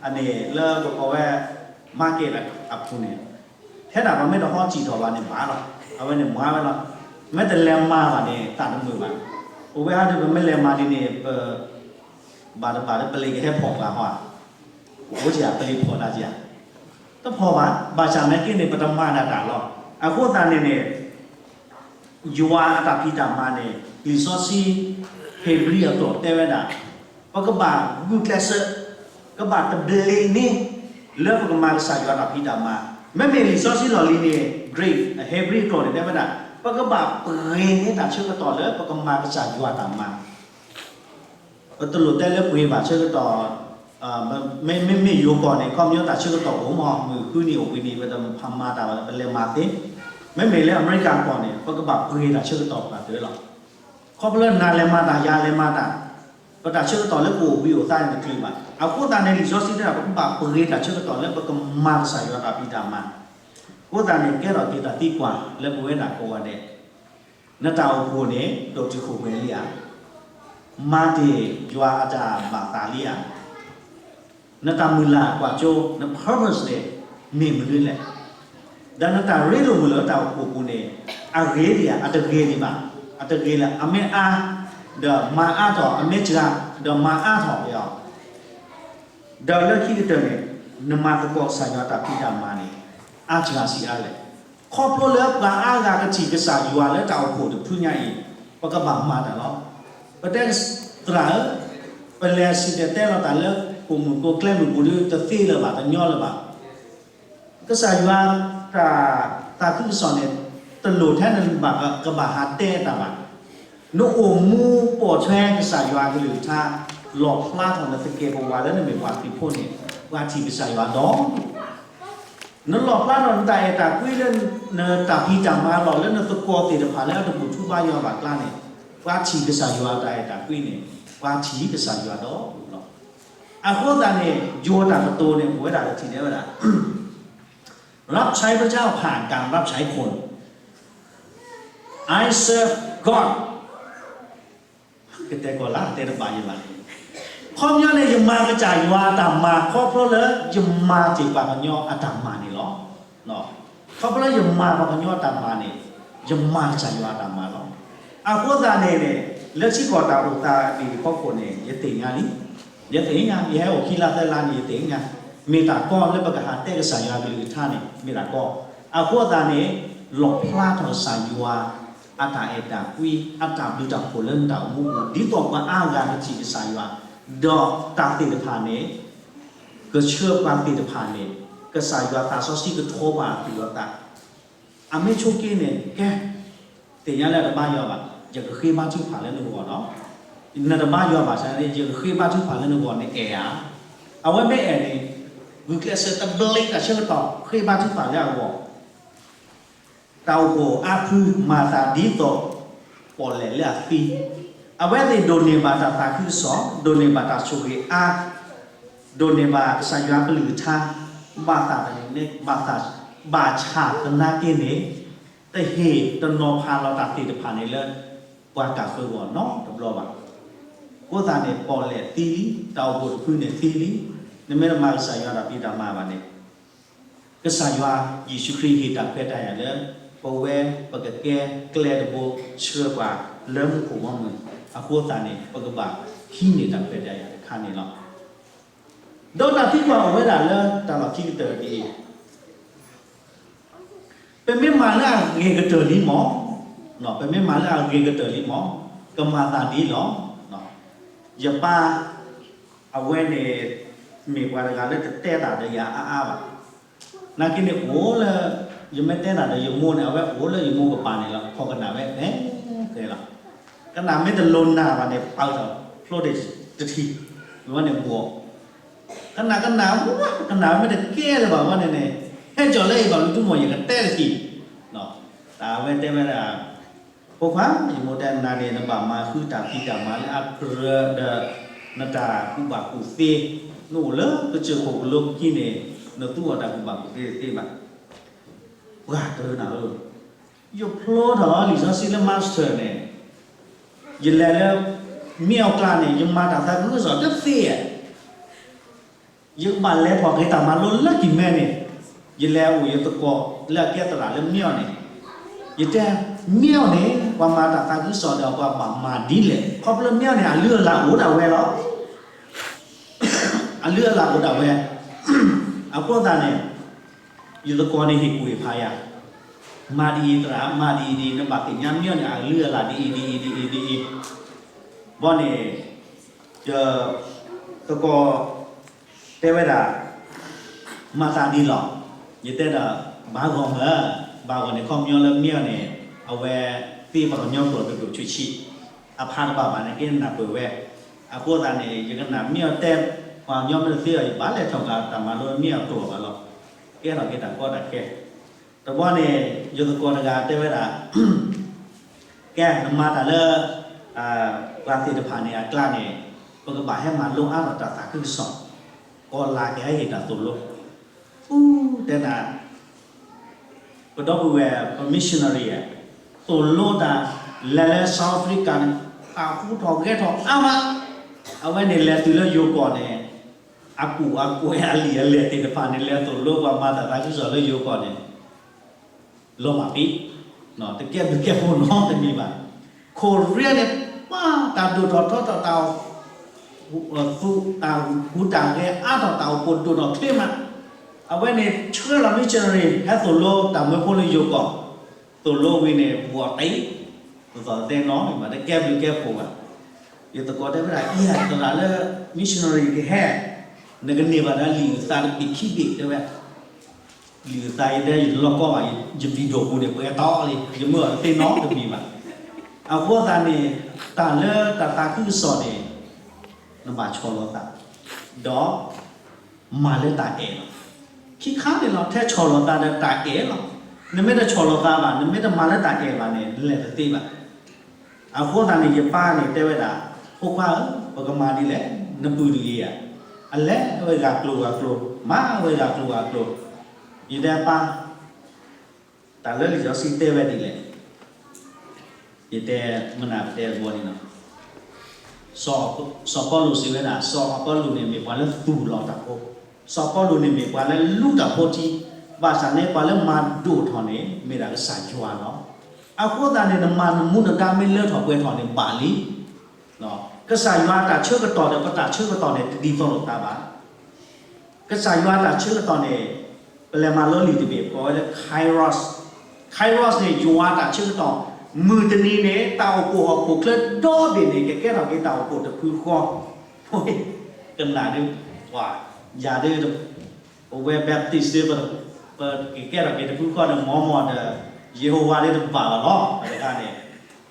အန့ၣ်လၢပကိးဝဲ market အပူၤန့ၣ်, ထဲဒၣ်ပမ့ၢ်တဟီစံၣ်ထီၣ်ဘၣ်န့ၣ်ဘၣ်လီၤ, အဝဲန့ၣ်မၤဝဲလီၤ, မ့ၢ်တလဲၤမၤဘၣ်န့ၣ် သးတမုာ်ဘၣ်, အိၣ်ဝဲဟီဒ်ပမ့ၢ်လဲၤမၤဒ်န့ၣ် ပ ဘၣ်တဘၣ်လၢပလံၤကဟဲဖီၣ်ပှၤဟီဧါ, အိၣ်က့ၤဧါ ပလံၤဖီၣ်တၢ်က့ၤဧါ, တဖီၣ်ဘၣ်, ဘၣ်ဆၣ်နာ်က့န့ၣ် ပတမၤဒၣ်တၢ်လီၤ, အဃိသတးန့ၣ်န့ၣ် ယွၤအတၢ်ဖံးတၢ်မၤန့ၣ် လံာ်စီဆှံ ဟ့းဘြံၤအကျိာ်တဲဝဲဒၣ်, ပကဘၣ်ဂုာ်ကျဲးစၢး, ကဘၣ်တဘျ့န့ၣ် လၢပကမၤကစၢ်ယွၤတၢ်ဖံးတၢ်မၤ, မ့မ့ၢ်လံာ်စီဆှံလီၢ်လံၤန့ၣ် Greek ဟ့းဘြံၤအကျိာ်န့ၣ်တဲဝဲဒၣ်, ပကဘၣ်ပှ့ၤန့ၢ်တၢ်ဆၢကတီၢ်လၢပကမၤကစၢ်ယွၤတၢ်မၤ ပတလိၣ်တဲလၢပှ့ၤဘၣ်ဆၢကတီၢ်, မ့မ့ၢ်ယိၤကီၢ်န့ၣ် ခီပညီတၢ်ဆၢကတီၢ်အိၣ်မး မုၢ်ဃုနံၤအိၣ်ဝံၤနံၤ ပတဖးမၤတၢ်ဘၣ် ပလဲၤမၤသ့, မ့မ့ၢ်လၢအမဲရကၤကီၢ်န့ၣ် ပကဘၣ်ပှ့ၤတၢ်ဆၢကတီၢ်ပှၤတၢၢ်လီၤ. ခီဖျိနၤလဲၤမၤတၢ် ယၤလဲၤမၤတၢ်, ပတၢ်ဆၢကတီၢ်လၢပအိၣ်ဘှံးအိၣ်သါန့ၣ်တချုးဘၣ်. အဃိသတးန့ၣ် လံာ်စီဆှံတဲဒၣ် ပကဘၣ်ပှ့ၤတၢ်ဆၢကတီၢ်လၢပကမၤကစၢ်ယွၤတၢ်ဖံးတၢ်မၤ, အဃိသတးန့ၣ် ကဲထီၣ်က့ၤတၢ်သံကွၢ်လၢပဝဲဒၣ်ကိးဂၤဒဲး, နတၢ်အိၣ်ဖှိၣ်န့ၣ် ဒိၣ်တုာ်ခိၣ်ပှဲၤလံဧါ, မၤတ့ၢ်ယွၤအတၢ်ဘၣ်သးလံဧါ, နတၢ်မုၢ်လၢ်ကွၢ်စိ န purpose န့ၣ် မ့ၢ်မနုၤလဲၣ်, ဒီးနတၢ်ရ့လိာ်မုာ်လိာ်လၢတၢ်အိၣ်ဖှိၣ်ပူၤန့ၣ် အဂ့ၤဒံးဧါ အတဂ့ၤဒံးဘၣ်, အတဂ့ၤလၢအမ့ၢ်အါ, ဒီးမၤအါထီၣ် အမ့ၢ်စှၤ ဒီးမၤအါထီၣ်က့ၤအီၤ ဒီးလၢခံကတၢၢ်န့ၣ် နမၤသကိးကစၢ်ယွၤတၢ်ဖံးတၢ်မၤန့ၣ် အါစှၤဆံးအါလဲၣ်. ခီဖျိလၢပှၤအါဂၤကထံၣ်ကစၢ်ယွၤလၢတၢ်အိၣ်ဖှိၣ်တဖုညါအံၤ ပကဘၣ်မၤတၢ်လီၤ. ပတဲသရၣ်ဧၢ, ပလဲၤစံၣ်တဲၤတဲလီၤတၢ်လၢ ကိးမုၢ်ကိးကျဲမုၢ်ပူၤဒီး တသ့လၢၤဘၣ် တညီလၢၤဘၣ်. ကစၢ်ယွၤတၢ်သးခုကစီၣ်န့ၣ် တလိၣ်ထဲနဘၣ်ကဘၣ်ဟးတဲတၢ်ဘၣ်. နအိၣ်မူပိာ်ထွဲကစၢ်ယွၤကလုၢ်ကထါ လီၣ်ဖျါထီၣ်နသကဲးပဝးလၢနမ့ၢ်ပှၤခရံာ်ဖိန့ၣ် ပှၤထံၣ်ကစၢ်ယွၤဒီး နလီၣ်ဖျါထီၣ်နတၢ်အဲၣ်တၢ်ကွံလၢ နတၢ်ဖံးတၢ်မၤလီၤ လၢနသကိးသ့ၣ်တဖၣ်လၢအတဘူၣ်ထူဘါယွၤဘၣ်ကျါန့ၣ်, ပှၤထံၣ်ကစၢ်ယွၤတၢ်အဲၣ်တၢ်ကွံန့ၣ် ပှၤထံၣ်ကစၢ်ယွၤဒီးလီၤ. အဃိသတးန့ၣ် ယိၤတၢ်ကတိၤန့ၣ် ပဝဲဒၣ်ကထံၣ်န့ၢ်ဝဲဒၣ် รับใช้พระเจ้าผ่านการรับใช้คน I serve God ကတဲကီၢ်လၢတဲတဘၣ်ယဘၣ်န့ၣ်, ခီပညီန့ၣ် ယမၤကစၢ်ယွၤအတၢ်မၤ ခီဖျိလၢ ယမၤစ့ၢ်ပှၤကညီအတၢ်မၤန့ၣ်လီၤ. ခီဖျိလၢယမၤပှၤကညီအတၢ်မၤန့ၣ် ယမၤကစၢ်ယွၤအတၢ်မၤလီၤ. အဃိသတးန့ၣ်န့ၣ် လၢထံကီၢ်တၢ်အိၣ်သးအပူၤဖီခိၣ်န့ၣ် ယသ့ၣ်ညါလံ, ယသ့ၣ်ညါ ယဟဲအိၣ်ခံလါသၢလါန့ၣ် ယသ့ၣ်ညါ, မ့ၢ်တၢ်ကီလၢပကဟးတဲကစၢ်ယွၤကလုၢ်ကထါန့ၣ် မ့ၢ်တၢ်ကီ. အဃိသတးန့ၣ် လီၣ်ဖျါထီၣ်ကစၢ်ယွၤ အတၢ်အဲၣ်တၢ်ကွံ အတၢ်ဘျုးတၢ်ဖှိၣ်လၢနတၢ်အိၣ်မူပူၤ ဒ်သိးပှၤအါဂၤကထံၣ်ကစၢ်ယွၤ, ဒီးတၢ်သ့ၣ်တဖၣ်န့ၣ် ကဆှၢပှၤသ့ၣ်တဖၣ်န့ၣ် ကစၢ်ယွၤသးစီဆှံကထိးပှၤအသူၣ်အသး, အမ့ၢ်ဆိးက့န့ၣ် ကဲ, သ့ၣ်ညါလၢအတဘါယွၤဘၣ်, ယကဃ့ဘါထုကဖၣ်လၢနဂီၢ်နီၤ, နတဘါယွၤဘၣ်ဆၣ်န့ၣ် ယကဃ့ဘါထုကဖၣ်လၢနဂီၢ်န့ၣ်အဲၣ်ဧါ. အဝဲမ့ၢ်အဲၣ်န့ၣ် ဂုာ်ကျဲးစၢးတဘျ့တၢ်ဆၢကတီၢ် ဃ့ဘါထုကဖၣ်လၢအဂီၢ် တၢ်အိၣ်ဖှိၣ်အါဖု မၤသးဒ်သိး ပီၣ်လဲၣ်လၢအသံ, အဝဲသ့ၣ်ဒိးန့ၢ်ဘၣ်တၢ်သးခုကစီၣ်, ဒိးန့ၢ်ဘၣ်တၢ်ဆိၣ်ဂ့ၤအါ, ဒိးန့ၢ်ဘၣ်ကစၢ်ယွၤကလုၢ်ကထါ, ဘၣ်သးသန့ၣ် ဘၣ်သး ဘၣ်ဆၣ်သနာ်က့န့ၣ် တဟ့ၣ်တနီၤဖးလီၤတၢ်သ့ၣ်တဖၣ်န့ၣ်လၢ ပှၤတၢ်ဃၢၤဂီၢ်နီတဘျီဘၣ်. အဃိသတးန့ၣ် ပီၣ်လဲၣ်သံလံ, တၢ်အိၣ်ဖှိၣ်တဖုန့ၣ်သံလံ, နမ့ၢ်တမၤကစၢ်ယွၤတၢ်ဖံးတၢ်မၤဘၣ်န့ၣ် ကစၢ်ယွၤယ့ၣ်ၡူးခရံာ်ဟ့ၣ်တၢ်ခွဲးတၢ်ယာ်လၢ ပဝဲပကကဲကျဲတဘိ ဆှၢပှၤလၢမူခိၣ်ဘီမုၢ်, အဃိသတးန့ၣ် ပကဘၣ်ဟံးန့ၢ်တၢ်ခွဲးတၢ်ယာ်တခါန့ၣ်လီၤ. ဒီးတၢ်သံကွၢ်အိၣ်ဝဲဒၣ်လၢတၢ်လီၢ်ခံကတၢၢ်ဒ်အံၤ, ပမ့ၢ်မၤလၢအဂ့ၤကတၢၢ်လံမး, ပမ့ၢ်မၤလၢအဂ့ၤကတၢၢ်လံမး, ကမၤသးဒ်လီၤ. ယပၢ် အဝဲန့ၣ် မ့ၢ်ပှၤတဂၤလၢတတဲတၢ်ဒီးယၤအါအါဘၣ်. နာ်က့န့ၣ်အိၣ်လၢ ယမ့ၢ်တဲတၢ်ဒီးယမိၢ်န့ၣ် အဝဲအိၣ်လၢယမိၢ်ကပၤန့ၣ်လီၤ. ခီကနၣ်ဝဲဖဲဃဲလီၤ. ကနၣ်မ့ၢ်တလိၤနၢ်ဘၣ်န့ၣ် ပာ်ထီၣ်ဖျိတထံၣ်, ဝဲန့ၣ်ဘှီၣ်, ကနၣ်ကနၣ်, ကနၣ်မ့ၢ်တကဲလၢၤဘၣ်ဝဲန့ၣ်န့ၣ် ဟဲကၠီၤလၢအံၤဘၣ်လူၤ တုၤမီၢ်ယကတဲတထံၣ်. တၢ်ဝဲတဲဝဲဒၣ် ဖိခွါ ယမိၢ်တဲနၤန့ၣ် နဘၣ်မၤဃုတၢ်ဖံးတၢ်မၤလၢအကြၢးဒီး နတၢ်ကူၣ်ဘၣ်ကူၣ်သ့, နအိၣ်လၢကစၢၢ်ခိၣ်ကလိကခံန့ၣ် နသူအီၤတၢ်ကူၣ်ဘၣ်ကူၣ်သ့တသ့ဘၣ်. ပှၤတရၢနၤဧၢ, ယဖျိထီၣ်လံာ်စီဆှံလၢ master န့ၣ်, ယလဲၤလၢ မ့ၢ်အီၤကျါန့ၣ် ယမၤတၢ်သးခုကစီၣ်တသ့ဧါ. ယကဘၣ်လဲၤထီၣ်က့ၤတၢ်မၤလိလၢကံၢ်မဲန့ၣ်, ယလဲၤအိၣ်ယသကိးလၢအကဲသရၣ်လၢမ့ၢ်အီၤန့ၣ်, ယတဲ, မ့ၢ်အီၤန့ၣ် ပှၤမၤတၢ်သးခုကစီၣ်ဒီးပှၤဘၣ်မၤဒ်လဲၣ်, ခီဖျိမ့ၢ်အီၤန့ၣ် အလုၢ်အလၢ်အိၣ်ဒၣ်ဝဲလီၤ. အလုၢ်အလၢ်အိၣ်ဒၣ်ဝဲ, အဃိသတးန့ၣ် ယသကိးန့ၣ်ဟ့ၣ်ကူၣ်ဟ့ၣ်ဖးယၤ, မၤဒ်အံၤသရၣ်, မၤဒ်အံၤဒ်အံၤ, နဘၣ်သ့ၣ်ညါမ့ၢ်အီၤန့ၣ် အလုၢ်အလၢ်ဒ်အံၤဒ်အံၤဒ်အံၤဒ်အံၤ, ဘီန့ၣ် ယသကိးတဲဝဲဒၣ်, မၤသးဒ်လီၤ. ယတဲဒီး ဘၣ်ဂီၢ်မၢ, ဘၣ်ဂီၢ်န့ၣ် ခီပညီလၢမ့ၢ်အီၤန့ၣ် အဝဲသ့ပှၤကညီကျိာ်ဒိၣ်ဒိၣ်ဆံးဆံး, အဖးတဘၣ်ဘၣ်န့ၣ် ကနၢ်ပၢၢ်ဝဲ. အဃိသတးန့ၣ် ယကနၣ်မ့ၢ်အီၤတဲ ပှၤကညီမ့ၢ်တသ့အီၤ ယဘၣ်လဲၤထီၣ်က့ၤတၢ်မၤလိမ့ၢ်အီၤကျိာ်ဘၣ်လီၤ. ကဲထီၣ်က့ၤတၢ်ကီတၢ်ခဲ တဘျီန့ၣ် ယသကိးတဂၤတဲဝဲဒၣ်, ကဲ နမၤတၢ်လၢ ပှၤသ့ၣ်တဖၣ်န့ၣ်အကျါန့ၣ် ပကဘၣ်ဟဲမၤလိအါထီၣ်တၢ်သးခုကစီၣ်, ကီၤလၤကဟဲဟ့ၣ်တၢ်သိၣ်လိ, အူ တဲနၤ ပဒီပုၢ်ဝဲၢ် ပ missionary သိၣ်လိတၢ် လဲၤလၢ South Africa န့ၣ် တၢ်ဟူထီၣ်ဂဲၤထီၣ်အါမး, အဝဲန့ၣ်လဲၤတုၤလၢယိၤကီၢ်န့ၣ် အကူၣ်အကွဲးအလံာ်အလဲၢ်သ့ၣ်တဖၣ်န့ၣ် လဲၤသိၣ်လိပှၤမၤတၢ်သးခုကစီၣ်လၢယိၤကီၢ်န့ၣ် လီၤမၢ်ပ့ၤ, တကဲဘျုးကဲဖှိၣ်နီတမံၤဘၣ်. ခိၣ်ရ့န့ၣ် ပှၤတၢ်ဒိၣ်ထီၣ်ထီထီၣ်တၢ် သူၣ်တၢ်ဟူးတၢ်ဂဲၤအါထီၣ် တၢ်အိၣ်ဖှိၣ်ဒိၣ်ထီၣ်ချ့မး, အဝဲန့ၣ်ဆှၢလီၤ missionary ဟဲသိၣ်လိတၢ်မၢဖိလၢယိၤကီၢ်, သိၣ်လိဝံၤန့ၣ် ဘှီၣ်တံၢ်, သိးသ့ၣ်နီတမံၤဘၣ် တကဲဘျုးကဲဖှိၣ်ဘၣ်. ယသကိးတဲဝဲဒၣ် အံၤသရၣ်လၢ missionary ကဟဲ, နကန့ၢ်ဘၣ်ဒီးလံာ်အုၣ်သးတဘ့ၣ်ခံဘ့ၣ် တဲဝဲ. လံာ်အုၣ်သးအံၤ တဲယတလီၢ်ကီဘၣ်, ယvideoပူၤန့ၣ် ပှဲၤတီလံ, ယမၢအီၤတသ့နီတမံၤဘၣ်. အဃိသတးန့ၣ် တၢ်လၢတၢ်သးခုကစီၣ်န့ၣ် နဘၣ်ဆီၣ်လီၤသး ဒီး မၤလၢတၢ်အဲၣ်လီၤ. ခံခါန့ၣ်လီၤ, ထဲဆီၣ်လီၤသးဒီးတၢ်အဲၣ်လီၤ. နမ့ၢ်တဆီၣ်လီၤသးဘၣ်, နမ့ၢ်တမၤလၢတၢ်အဲၣ်ဘၣ်န့ၣ် နလဲၤတသ့ဘၣ်. အဃိသတးန့ၣ် ယပၢ်န့ၣ်တဲဝဲဒၣ်, ဖိခွါဧၢ, ပကမၤဒ်လဲၣ်, နပုၢ်တဂ့ၤဧါ, အလဲၤဝဲဂၤကျိၤဂၤကျိၤ, မၤဝဲဂၤကျိၤဂၤကျိၤ, ယတဲပၢ် တၢ်လၢလံာ်စီဆှံတဲဝဲဒ်လဲၣ်. ယတဲမနၤပတဲတဘီန့ၣ်လီၤ. စီၤပီလူးစံးဝဲဒၣ် စီၤပီလူးန့ၣ်မ့ၢ်ပှၤလၢသူၣ်လီၤတၢ်ဖိ, စီၤပီလူးန့ၣ်မ့ၢ်ပှၤလၢလူတၢ်ဖိထံ, ဘၣ်ဆၣ်န့ၣ် ပှၤလၢမၤဒိၣ်ထီၣ်န့ၣ် မ့ၢ်ဒၣ်ကစၢ်ယွၤလီၤ. အဃိသတးန့ၣ် နမၤနမူနဒါမ့ၢ်လၢထီၣ်ပှဲၤထီၣ်န့ၣ်ဘၣ်လံ. ကစၢ်ယွၤအတၢ်ဆၢကတီၢ်ဒီးပတၢ်ဆၢကတီၢ်န့ၣ် တဒ်သိးလိာ်သးဘၣ်. ကစၢ်ယွၤအတၢ်ဆၢကတီၢ်န့ၣ် ပလဲၤမၤလိလံာ်တဘ့ၣ် ကိးဝဲလၢ Kairos, Kairos န့ၣ် ယွၤအတၢ်ဆၢကတီၢ်, မုၢ်တနံၤန့ၣ် တၢ်အိၣ်ဖှိၣ်ဟီၣ်ခိၣ်ချၢဒီဘ့ၣ်န့ၣ် ကကဲထီၣ်က့ၤတၢ်အိၣ်ဖှိၣ်တဖုဃီ, ကနၣ်ဒ်, ယၤဒ်, ပဝဲ Baptist ဒ်, ပကကဲထီၣ်က့ၤတဖုဃီဒီး Mormon ဒီး Jehovah ဒ်တဘၣ်ဘၣ်လီၤ. တခါန့ၣ်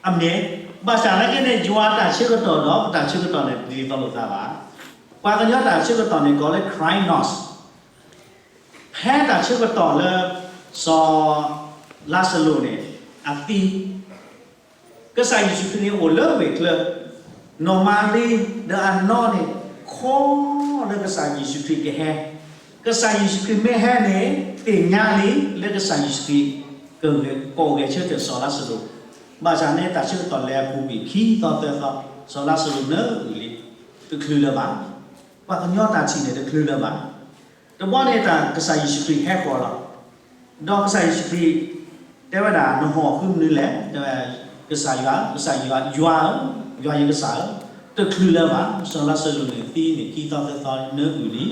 အမ့ၢ်, ဘၣ်ဆၣ်သနာ်က့န့ၣ် ယွၤအတၢ်ဆၢကတီၢ်ဒီးပတၢ်ဆၢကတီၢ်န့ၣ် တဒ်သိးလိာ်သးဘၣ်. ပှၤကညီတၢ်ဆၢကတီၢ်န့ၣ် ကိးလၢ Kairos, ဖဲတၢ်ဆၢကတီၢ်လၢ စီၤလၤစရူးန့ၣ် အသံ, ကစၢ်ယ့ၣ်ၡူးခရံာ်န့ၣ်အိၣ်လၢဝ့ၢ်ချၢ, နီၢ်မၤရံဒီးအနီၢ်န့ၣ် ခီလၢကစၢ်ယ့ၣ်ၡူးခရံာ်ကဟဲ, ကစၢ်ယ့ၣ်ၡူးခရံာ်မ့ၢ်ဟဲန့ၣ် သ့ၣ်ညါလံလၢကစၢ်ယ့ၣ်ၡူးခရံာ် ကဂဲၤဆၢထၢၣ်စီၤလၤစရူး, ဘၣ်ဆၣ်န့ၣ် တၢ်ဆၢကတီၢ်လဲၤအပူၤကွံာ်ခံသီသၢသီ, စီၤလၤစရူးနၢအုၣ်လံ, တချုးလၢၤဘၣ်. ပှၤကညီတၢ်ထံၣ်န့ၣ် တချုးလၢၤဘၣ်. တဘျီန့ၣ်တၢ်ကစၢ်ယ့ၣ်ၡူးခရံာ်ဟဲဃီၤလီၤ. ဒီးကစၢ်ယ့ၣ်ၡူးခရံာ် တဲဝဲဒၣ် နဟီၣ်ဃုမနုၤလဲၣ်, တဲဝဲ, ကစၢ်ယွၤ, ကစၢ်ယွၤ, ယွၤဧၢ, ယွၤယကစၢ်ဧၢ, တချုးလၢၤဘၣ်, စီၤလၤစရူးန့ၣ်သံန့ၣ် ခံသီသၢသီနၢအုၣ်လံ.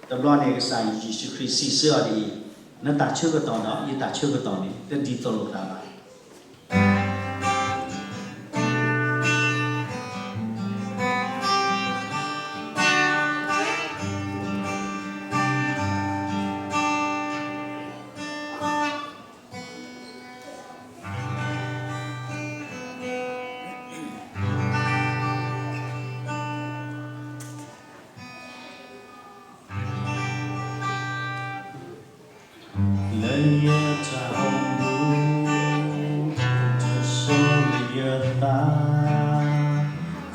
တဘျီန့ၣ် ကစၢ်ယ့ၣ်ၡူးခရံာ်စံးဆၢအီၤဒ်အံၤ, နတၢ်ဆၢကတီၢ်ဒီးယတၢ်ဆၢကတီၢ်န့ၣ် တဒ်သိးလိာ်သးဘၣ်. လၢယတၢ်အိၣ်မူ တစိၤလၢယသး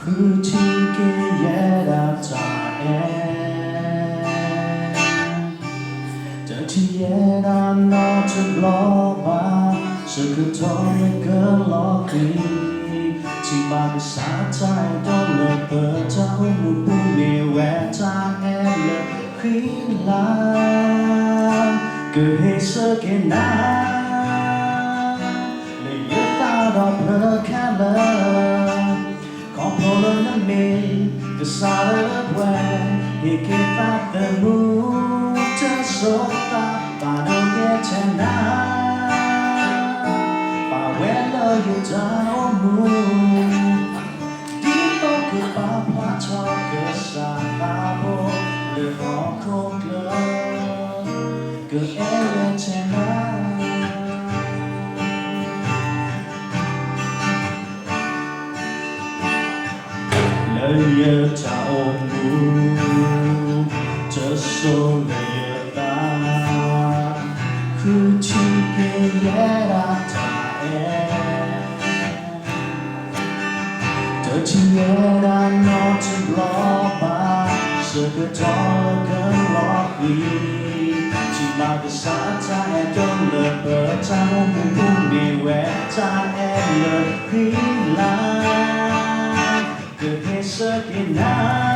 ဃုထံၣ်က့ၤယဲဒၣ်တၢ်အဲၣ် တထံၣ်ယဲဒၣ်နီတဘျီဘၣ် ဆၢကတီၢ်လၢကလီၤဃံၤ ထံၣ်ဘၣ်ကစၢ်တၢ်အဲၣ်ဒိးလၢပတၢ်အိၣ်မူပူၤ မ့ၢ်ဝဲတၢ်အဲၣ်လၢဃံလၤ ကဟ့ၣ်ဆၢက့ၤနၤ လၢယသးဒီဖျၢၣ်ခဲလၢာ် ခီဖျိလၢနမ့ၢ်ကစၢ်လၢပှဲၤ ဟ့ၣ်က့ၤသးသမူ တစိၤသးဘၣ်ဒိယဲၢ်ထဲနၤ ဘၣ်ဝဲလၢယတၢ်အိၣ်မူ ဒ်သိးကပာ်ဖျါထီၣ်ကစၢ်သးဘိ လၢဟီၣ်ခိၣ်ချၢ ကအဲၣ်လၢထဲနၤ လၢယတၢ်အိၣ်မူ တစိၤလၢယသး ဃုထံၣ်က့ၤယဲဒၣ်တၢ်အဲၣ် တထံၣ်ယဲဒၣ်နီတဘျီဘၣ် ဆၢကတီၢ်လၢကလီၤဃံၤ ထံၣ်ဘၣ်ကစၢ်တၢ်အဲၣ်ဒိးလၢပတၢ်အိၣ်မူပူၤ မ့ၢ်ဝဲတၢ်အဲၣ်လၢဃံလၤ ကဟ့ၣ်ဆၢက့ၤနၤ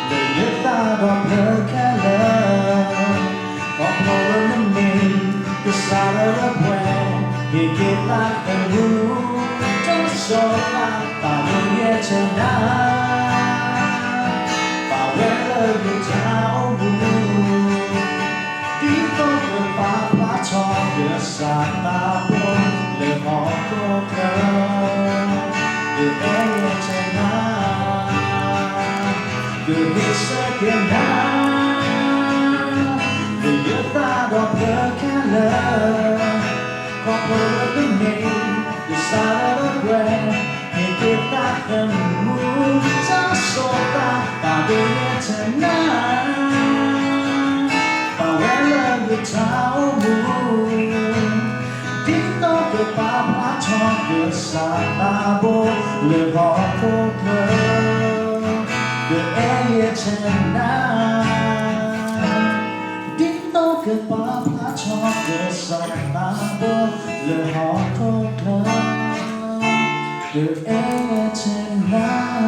လၢယသးဒီဖျၢၣ်ခဲလၢာ် ခီဖျိလၢနမ့ၢ် ကစၢ်လၢပှဲၤ ဟ့ၣ်က့ၤသးသမူ တစိၤသးဘၣ်ဒိယဲၢ်ထဲနၤ ဘၣ်ဝဲလၢယတၢ်အိၣ်မူ ဒ်သိးကပာ်ဖျါထီၣ်ကစၢ်သးဘိ လၢဟီၣ်ခိၣ်ချၢ ကအဲၣ် ယဟ့ၣ်ဆၢက့ၤနၤ လၢယသးဒီဖျၢၣ်ခဲလၢာ်, ခီဖျိလၢပမ့ၢ် ကစၢ်လၢပှဲၤ, ဟ့ၣ်က့ၤသးသမူ တၢ်စိတၢ်ကမီၤ ဒ်ယဲၢ်ဆၢနၤ ပာ်ဝဲလၢယတၢ်အိၣ်မူ, ဒ်သိးကပာ်ဖျါထီၣ် ကစၢ်သးဘိ လၢဟီၣ်ခိၣ်ချၢ, ကအဲၣ်ယဲၢ်ဆၢနၤ, ဒ်သိးကပာ်ဖျါထီၣ် ကစၢ်သးဘိ လၢဟီၣ်ခိၣ်ချၢ, ကအဲၣ်ယဲၢ်ဆၢနၤ.